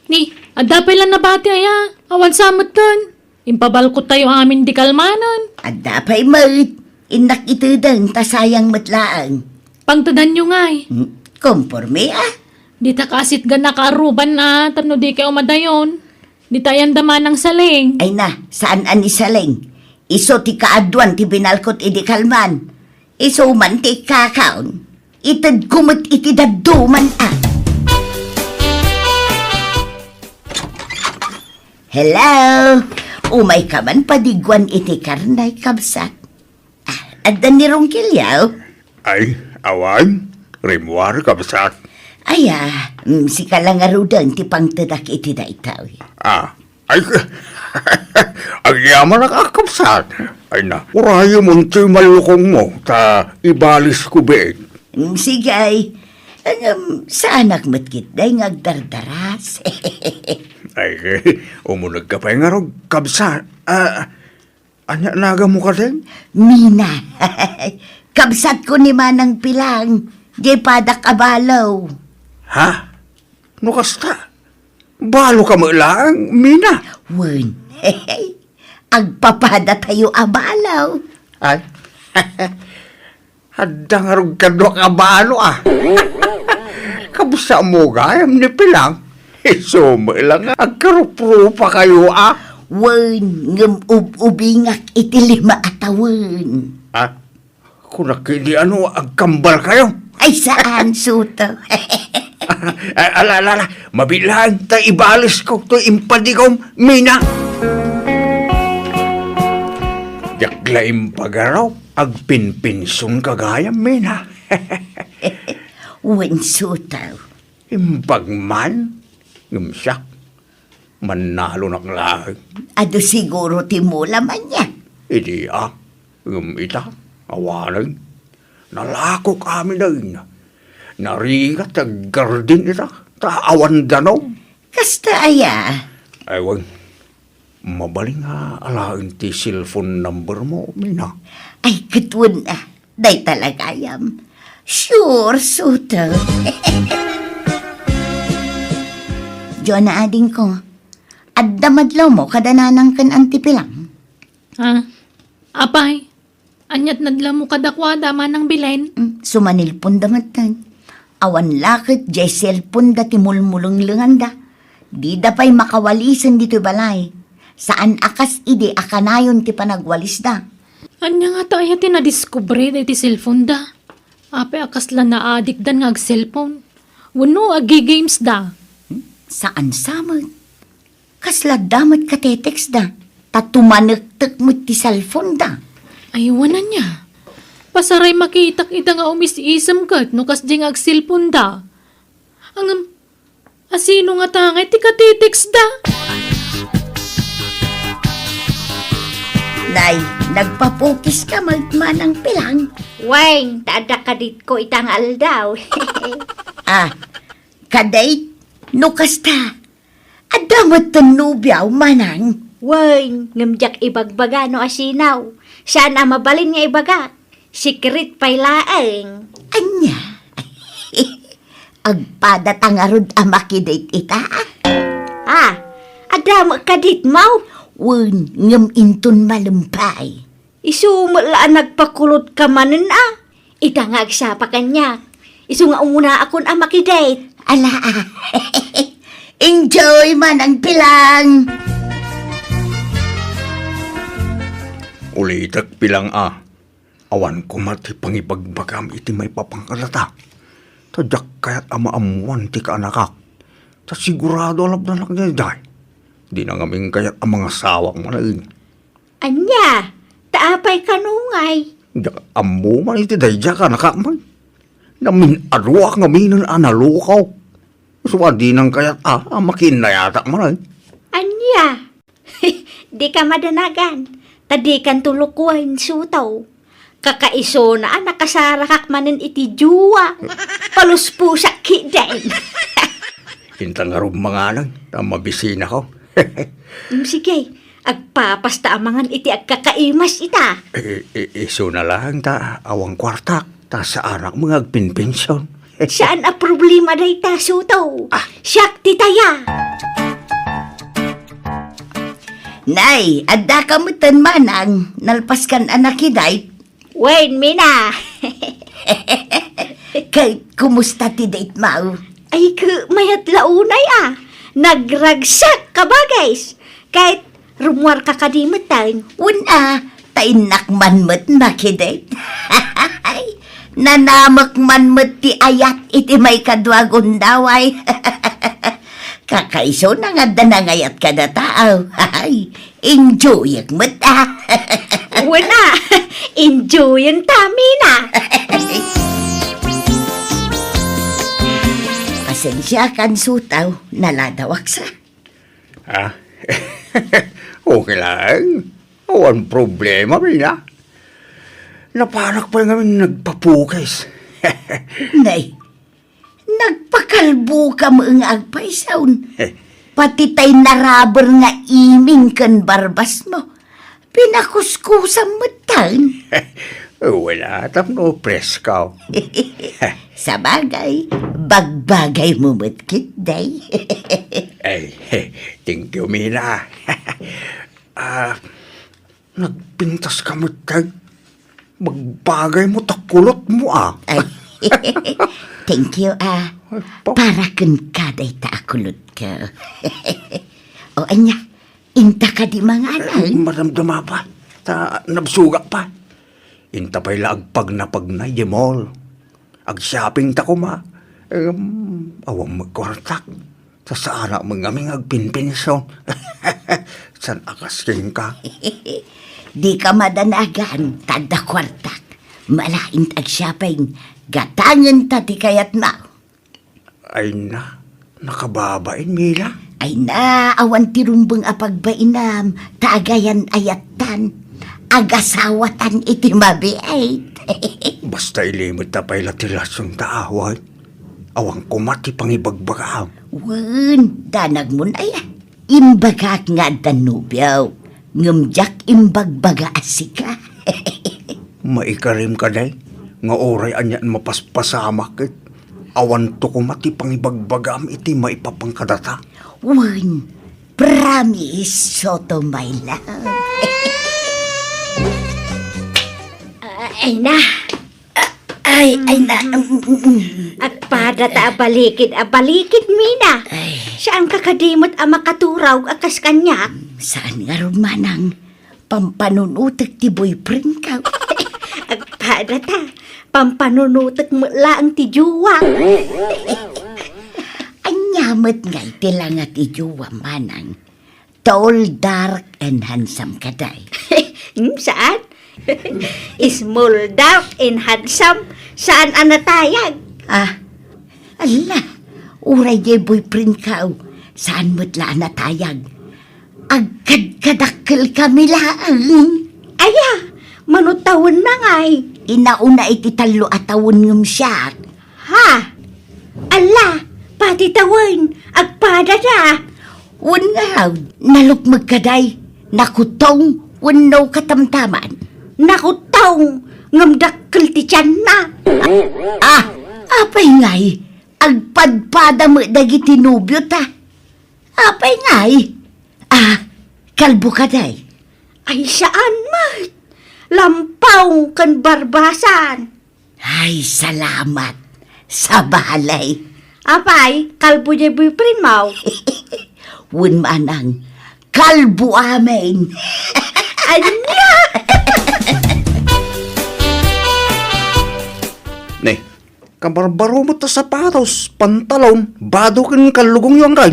Ni, adda pay la nabati aya? Awan sa metten. Impabalkottayo amin di kalmanen. Adda pay met. Innak itedeng ta sayang met laeng. Pangtedanyo ngay. Hmm, komporme a. Dita kaasitgan a kaarruban a tapno dikay umadayon. Dita ayan da manang Saling. Ay na, saan a ni Saling? Isu ti kaaduan ti binalkot idi kalman. Isu man ti ikkakaon. Itedko met iti dadduma a. Hello? Umayka man padiguan iti karne, kabsat. Ah, adda ni Ronquillo? Ay, awan. Rimmuar, kabsat. Aya, mm, sika la ngaruden ti pangtedak iti daytoy. Ah, Ay, agyamanak a, kabsat. Ay na, urayemon ti mallukongmo, ta ibalisko biit. Mm, sige. Ngem, saanak met ketdi nga agdardaras. Ay, umunegka pay ngarud, kabsat. Ah, ania naganmo kadin? Mina. Kabsatko ni Manang Pilang, diay padak a balo. Ha? No kasta? Balo ka met laeng, Mina. Wen, agpapadatayo a balo. Ay, adda ngarud kaduak a balo, a. Kabsa mo gayam ni Pilang. Isu met la nga agkaruprupakayo, a. Wen, ngem ub-ubingak iti lima a tawen. A? Kunak idi ano, agkambalkayo? Ay, saan, Suto? Ay, ala, ala, ala. Mabiit laeng ta ibalesko toy impadigom, Mina. Diak la impagaraw, agpinpension ka gayam, Mina. Wen, Suto. Imbag man, ngem siak, mannalonak laeng. Adu siguro ti mula man yan. Idi, a, ngem ita, awanen. Nalakok amin dayna. Narigat ti aggardin ita, ta awan danom. Kasta aya? Ay, wen. Mabalin nga alaen ti cellphone number mo, Mina? Ay, ket wen, a. Dayta la gayam. Sure, Suto. Jonah, adingko, adda madlawmo kada nanang ken Auntie Pilang? A, apay, aniat nadlawmo kadakuada, Manang Belen? Mm, sumanilponda metten. Awan la ket diay cellphoneda ti mulmulenglenganda. Dida pay makawalisen ditoy balay. Saan a kas idi a kanayon ti panagwalisda. Ania ngata aya ti nadiskubre daydi cellphoneda? Apay a kasla naadikdan nga ag-cellphone? Wenno agigamesda? Hmm? Saan sa met. Kasla adda met katetextda. Ta tumanektek met ti cellphoneda. Ay, wen ania. Pasaray makitak ida nga umis-isem ket no kasdi nga ag-cellphoneda. Ngem, asino ngata ngay ti katetextda? Nay, nagpapukiska met, Manang Pilang? Wen, ta adda kaditko ita nga aldaw. A, kadate? No kasta, adda metten nobiaw, Manang? Wen, ngem diak ibagbaga no asino. Saan a mabalin nga ibagak. Secret pay laeng. Ania? Agpadata ngarud a makidate ita? A, adda met kaditmo? Wen, ngem inton malem pay. Isu met la a nagpakulot ka manen a. Ita nga agsapa kaniak. Isu nga umunaakon a makidate. Ala, a. Enjoy, Manang Pilang. Ulitek, Pilang, a. Awan koma ti pangibagbagam iti maipapan kadata. Ta diak kayat a maammoan ti kaanakak. Ta sigurado a lapdanak daydiay. Dina ngamin kayat a mangasawak manen. Ania? Ta apay kano ngay? Diak ammo man iti daydiay a kaanakak man. Namin-aduak ngaminen a nalukawak. Isu a dinak kayat a, a makiinnayatak manen. Ania? Dika madanagan. Ta dikanto lukoen, Suto. Kakaisuna a nakasarakak manen iti jowa. Palusposak ketdin. Inta ngarud manganen, ta mabisinako. Mm, sige, agpapasta a mangan iti agkakaimas ita. I-, i-, isuna laeng ta awan kuartak, ta saanak met nga agpinpension. Saan a problema dayta, Suto. A. Siak ti taya. Nay, addaka metten manang, nalpaskan a nakidate. Wen, Mina. Ket kumusta ti date mo? Ay, ket mayat la unay a. Nagragsak, kabagis. Ket rummuarka kadi metten. Wen a, ta innak man met makidate. Nanamek man met ti ayat iti maikadua a gundaway. Kakaisuna nga adda nangayat kada tao. Ay, enjoyek met a. Wen a, enjoyen ta, Mina. Pasensiakan, Suto, naladawak sa. A? Okay lang. Awan problema, Mina. Napanak pay ngamin nagpapukis. Nay, nagpakalbo ka met nga agpaysaw. Pati tay naraber nga iming ken barbas mo, pinakuskusam metten. Wala, tapno presko. Sabagay, bagbagay mo met ketdi. Ay, Mina. Ah, nagpintas ka met, tay. Magbagay mo ta kulot mo, ah. Ay, thank you, ah. Ay, pa- Para kenka dayta a kulot ko. O, ania, inta kadi manganan? Maramdama pa. Ta nabsuga pa. Inta pay la agpagnapagna idiay mall. Ag-shopping ta koma. Em, awan met kuartak. Sasaanak met ngamin nga agpinpinso. Saan a kas kenka? Dika madanagan, ta adda kuartak. Malain ta ag-shopping. Gatangen ta ti kayatmo. Ay na, nakababain, Mila. Ay na, awan ti rumbeng a pagbainam, ta agayan ayattan. Agasawatan iti mabiit. Basta ilimedta pay la ti relasyon ta, awan. Awan koma ti pangibagbagaam. Wen, danagmon aya. Imbagak nga adda nobio, ngem diak imbagbaga a sika. Maikarim ka, day, nga uray anian mapaspasamak ket awanto koma ti pangibagbagaam iti maipapan kadata. Wen, promise, Soto, my love. Ah, ay na. Ah, ay, ay na. Mm, mm, mm. Agpada ta a balikid, a balikid, Mina. Ay. Saan ka kadi met a makaturog a kas kaniak? Saan ngarud, manang? Pampanunutek ti boyfriend ko. Agpada ta, pampanunutek met laeng ti jowa. Ania met ngay ti langa ti jowa, manang? Tall, dark, and handsome kadi. Hmm, saan? Small, dark, and handsome, saan a natayag? Ah, ala, uray diay boyfriend ko, saan met la a natayag. Agkadkadakkel kami laeng. Aya, mano tawenna ngay? Inauna iti tallo a tawen ngem siak. Ha? Alla, pati tawen, agpadada. Wen ngarud, nalukmeg kadi, nakutong wenno katamtaman? Nakutong, ngem dakkel ti tianna. Ah, apay ngay, agpadpada met dagiti nobiota. Apay ngay? Ah, kalbo kadi? Ay, saan met. Lampaw ken barbasan. Ay, salamat. Sabali. Apay, kalbo diay boyfriend mo? Wen manang, kalbo amin. Ania? Ne, kabarbaro met ta sapatos, pantalon, bado ken kallugongyo, anggaw.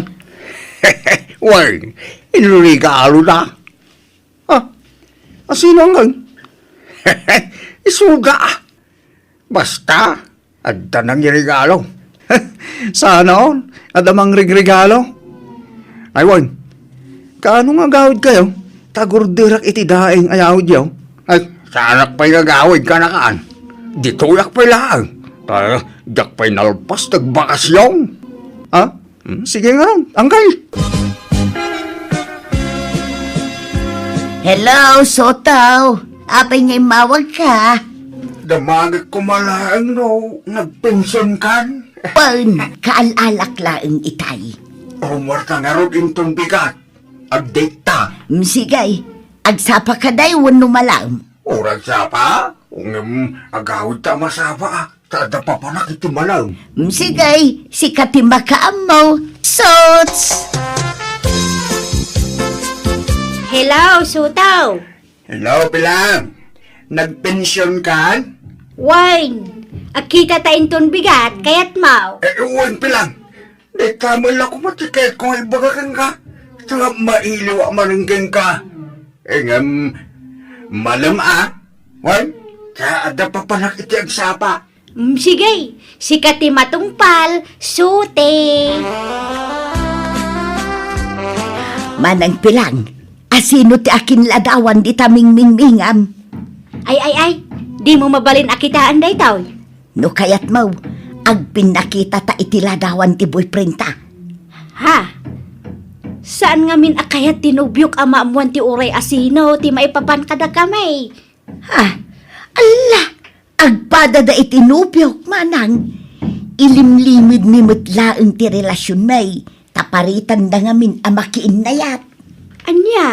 Wen, inregalo da. Ah, asino, anggaw? Isuga. Basta, adda nangiregalo. Saan, adda mangregregalo. Ay, wen, kaano nga agawidkayo? Ta agurderak iti daing a yawidyo. Ay, saanak pay nga agawid, kanakaan. Ditoyak pay laeng. Ta diak pay nalpas ti agbakasyon. Ha? Hmm, sige nga, anggaw. Hello, Soto. Apay nga immawagka? Damagek koma laeng no nagpensionkan. Wen, kaal-alak laeng itay. Umwarta ngarud inton bigat. Update ta. Mm, sige. Agsapa kadi wenno malaem? Uray agsapa? Ngem agawidta a masapa, a. Ta adda papanak iti malaem. Mm, sige, sika ti makaammo. Sots! Hello, Soto. Hello, Pilang. Nagpensionkan? Wen, agkita ta inton bigat, kayatmo? Eh, wen, Pilang. Dayta met la koma ti kayatko nga ibaga kenka. Ta mailiw a manen kenka. Ngem, malem a. Wen, ta adda papanak iti agsapa. Mm, sige, sika ti matungpal, Sote. Manang Pilang, asino ti akinladawan dita mingmingmingam? Ay, ay, ay, dimo mabalin a kitaen daytoy. No kayatmo, agpinnakita ta iti ladawan ti boyfriend ta. Ha? Saan ngamin a kayat ti nobiok a maammuan ti uray asino ti maipapan kadakami? Ha? Alla, agpadada iti nobiok, manang. Ilimlimedmi met laeng ti relasionmi. Ta paritanda ngamin a makiinnayat. Ania?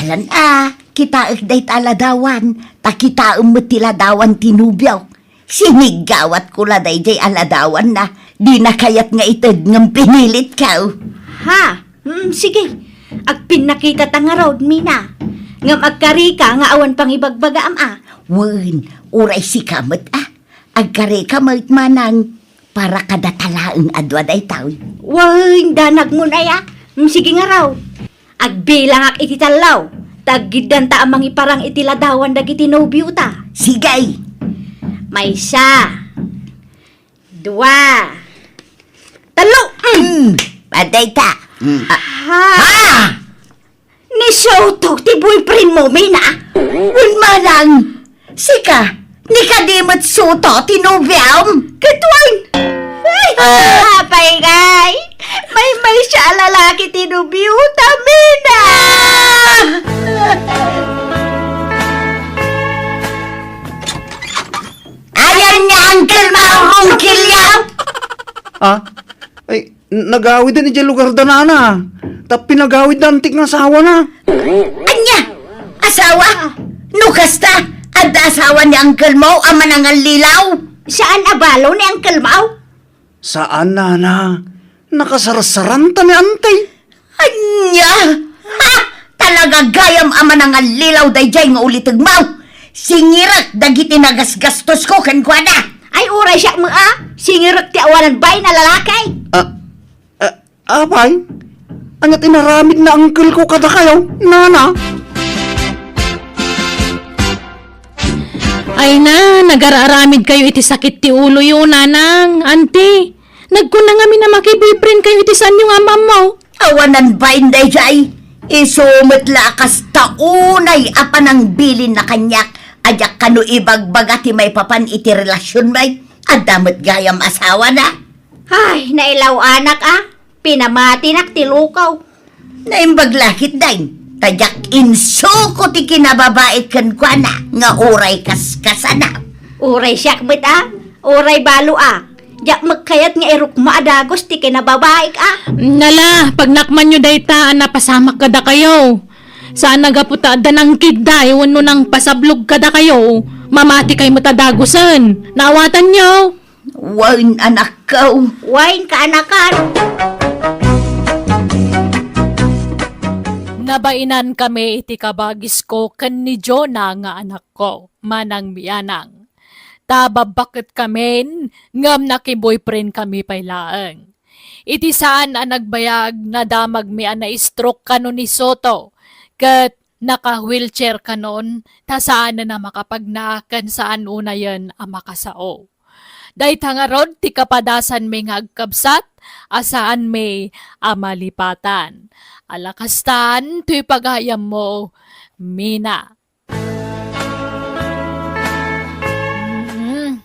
Alan a, kitaek dayta a ladawan, ta kitaem met ti ladawan ti nobiok. Siniggawatko la daydiay a ladawanna, dina kayat nga ited ngem pinilitko. Ha? Mm, sige. Agpinnakitata ngarud, Mina. Ngem agkarika nga awan pangibagbagaam a. Wen, uray sika met a. Agkarika met manang para kadata laeng a dua daytoy. Wen, danagmon aya. Mm, sige ngarud. Agbilangak iti tallo. Ta aggiddanta a mangiparang iti ladawan dagiti nobiota. Sige. Maysa. Dua. Tallo. Mm. Mm. Adayta. Mm. Ah. Ha? Ha? Ni Soto ti boyfriend mo, Mina? Wen manang, sika, ni kadi met Soto ti nobiom? Ket wen. Ay, ah, apay ngay? Maymaysa a lalaki ti nobiota, Mina. Ayan nga uncle mo, Uncle Yao. Ah? Ay, n-, nagawiden idiay lugarda, nana. Ta pinagawidda antik nga asawana. Ania? Asawa? No kasta, adda asawa ni uncle mo a manangallilaw? Saan a balo ni uncle mo? Saan, nana. Nakasarsaranta ni anti. Ania? Ha? Talaga gayam a manangallilaw daydiay nga ulitegmo. Singirek dagiti nagasgastosko kenkuana. Ay, uray siak met a. Singirek ti awanan bain a lalaki. Ah, ah, apay? Ania ti inaramid ni uncle ko kadakayo, nana? Ay na, nagar-aramid kayo iti sakit ti uloyo, nanang, anti. Nagkuna ngamin a makiboyfriend kayo iti saanyo nga am-ammo. Awanan bain daydiay. Isu met la a kasta unay a panangbilinna kaniak a diak kano ibagbaga ti maipapan iti relasionmi. Adda met gayam asawana. Ay, nailaw-anak a. Pinamatinak ti lukaw. Naimbag la ketdin. Ta diak insuko ti kinababaik kenkuana nga uray kaskasana. Uray siak met a, uray balo a. Diak met kayat nga irukma a dagus ti kinababaik a. Nala, pagnakmanyo dayta a napasamak kadakayo. Saan a gapu ta adda nangkidday wenno nangpasablog kadakayo, mamati kay met a dagusen. Naawatanyo? Wen, anakko. Wen, kaanakan. Nabainan kami iti kabagisko ken ni Jonah nga anakko, manang Mianang. Ta babbaket kamin, ngem nakiboyfriend kami pay laeng. Iti saan a nagbayag, nadamagmi a na-stroke kano ni Soto, ket naka-wheelchair kanon, ta saanen a makapagna ken saan unayen a makasao. Dayta ngarud ti kapadasanmi nga agkabsat a saanmi a malipatan. Ala kastan toy pagayammo, Mina. Mm.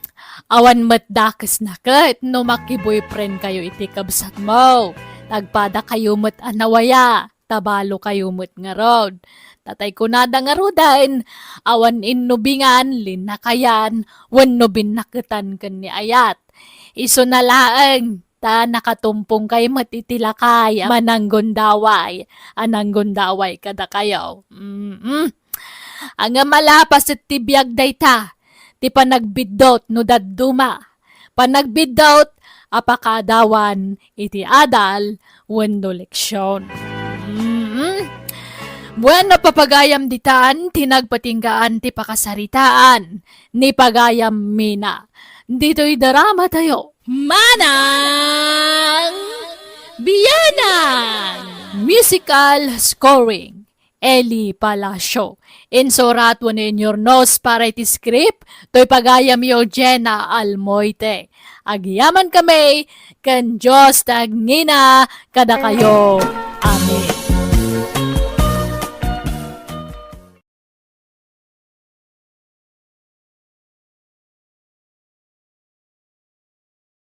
Awan met dakesna ket no makiboyfriend kayo iti kabsatmo. Nagpada kayo met a nawaya, ta balo kayo met ngarud. Tatay kunada ngaruden, awan innubingan, linnakayan, wenno binnaketan ken ni ayat. Isuna laeng, ta nakatumpong kay met iti lakay a mananggundaway, a nanggundaway kadakayo. Mm-mm. Ngem ala paset ti biag dayta, ti panagbiddut no dadduma, panagbiddut a pakaadawan iti adal wenno leksion. Mm-mm. Bueno, papagayam ditan ti nagpatinggaan ti pakasaritaan ni pagayam Mina. Ditoy drama tayo. Manang Bianang! Musical scoring, Eli Palacio. Insurat wenno inyurnos para iti script, toy pagayamyo Jenna Almoite. Agyaman kami, ken Dios ti agngina kadakayo.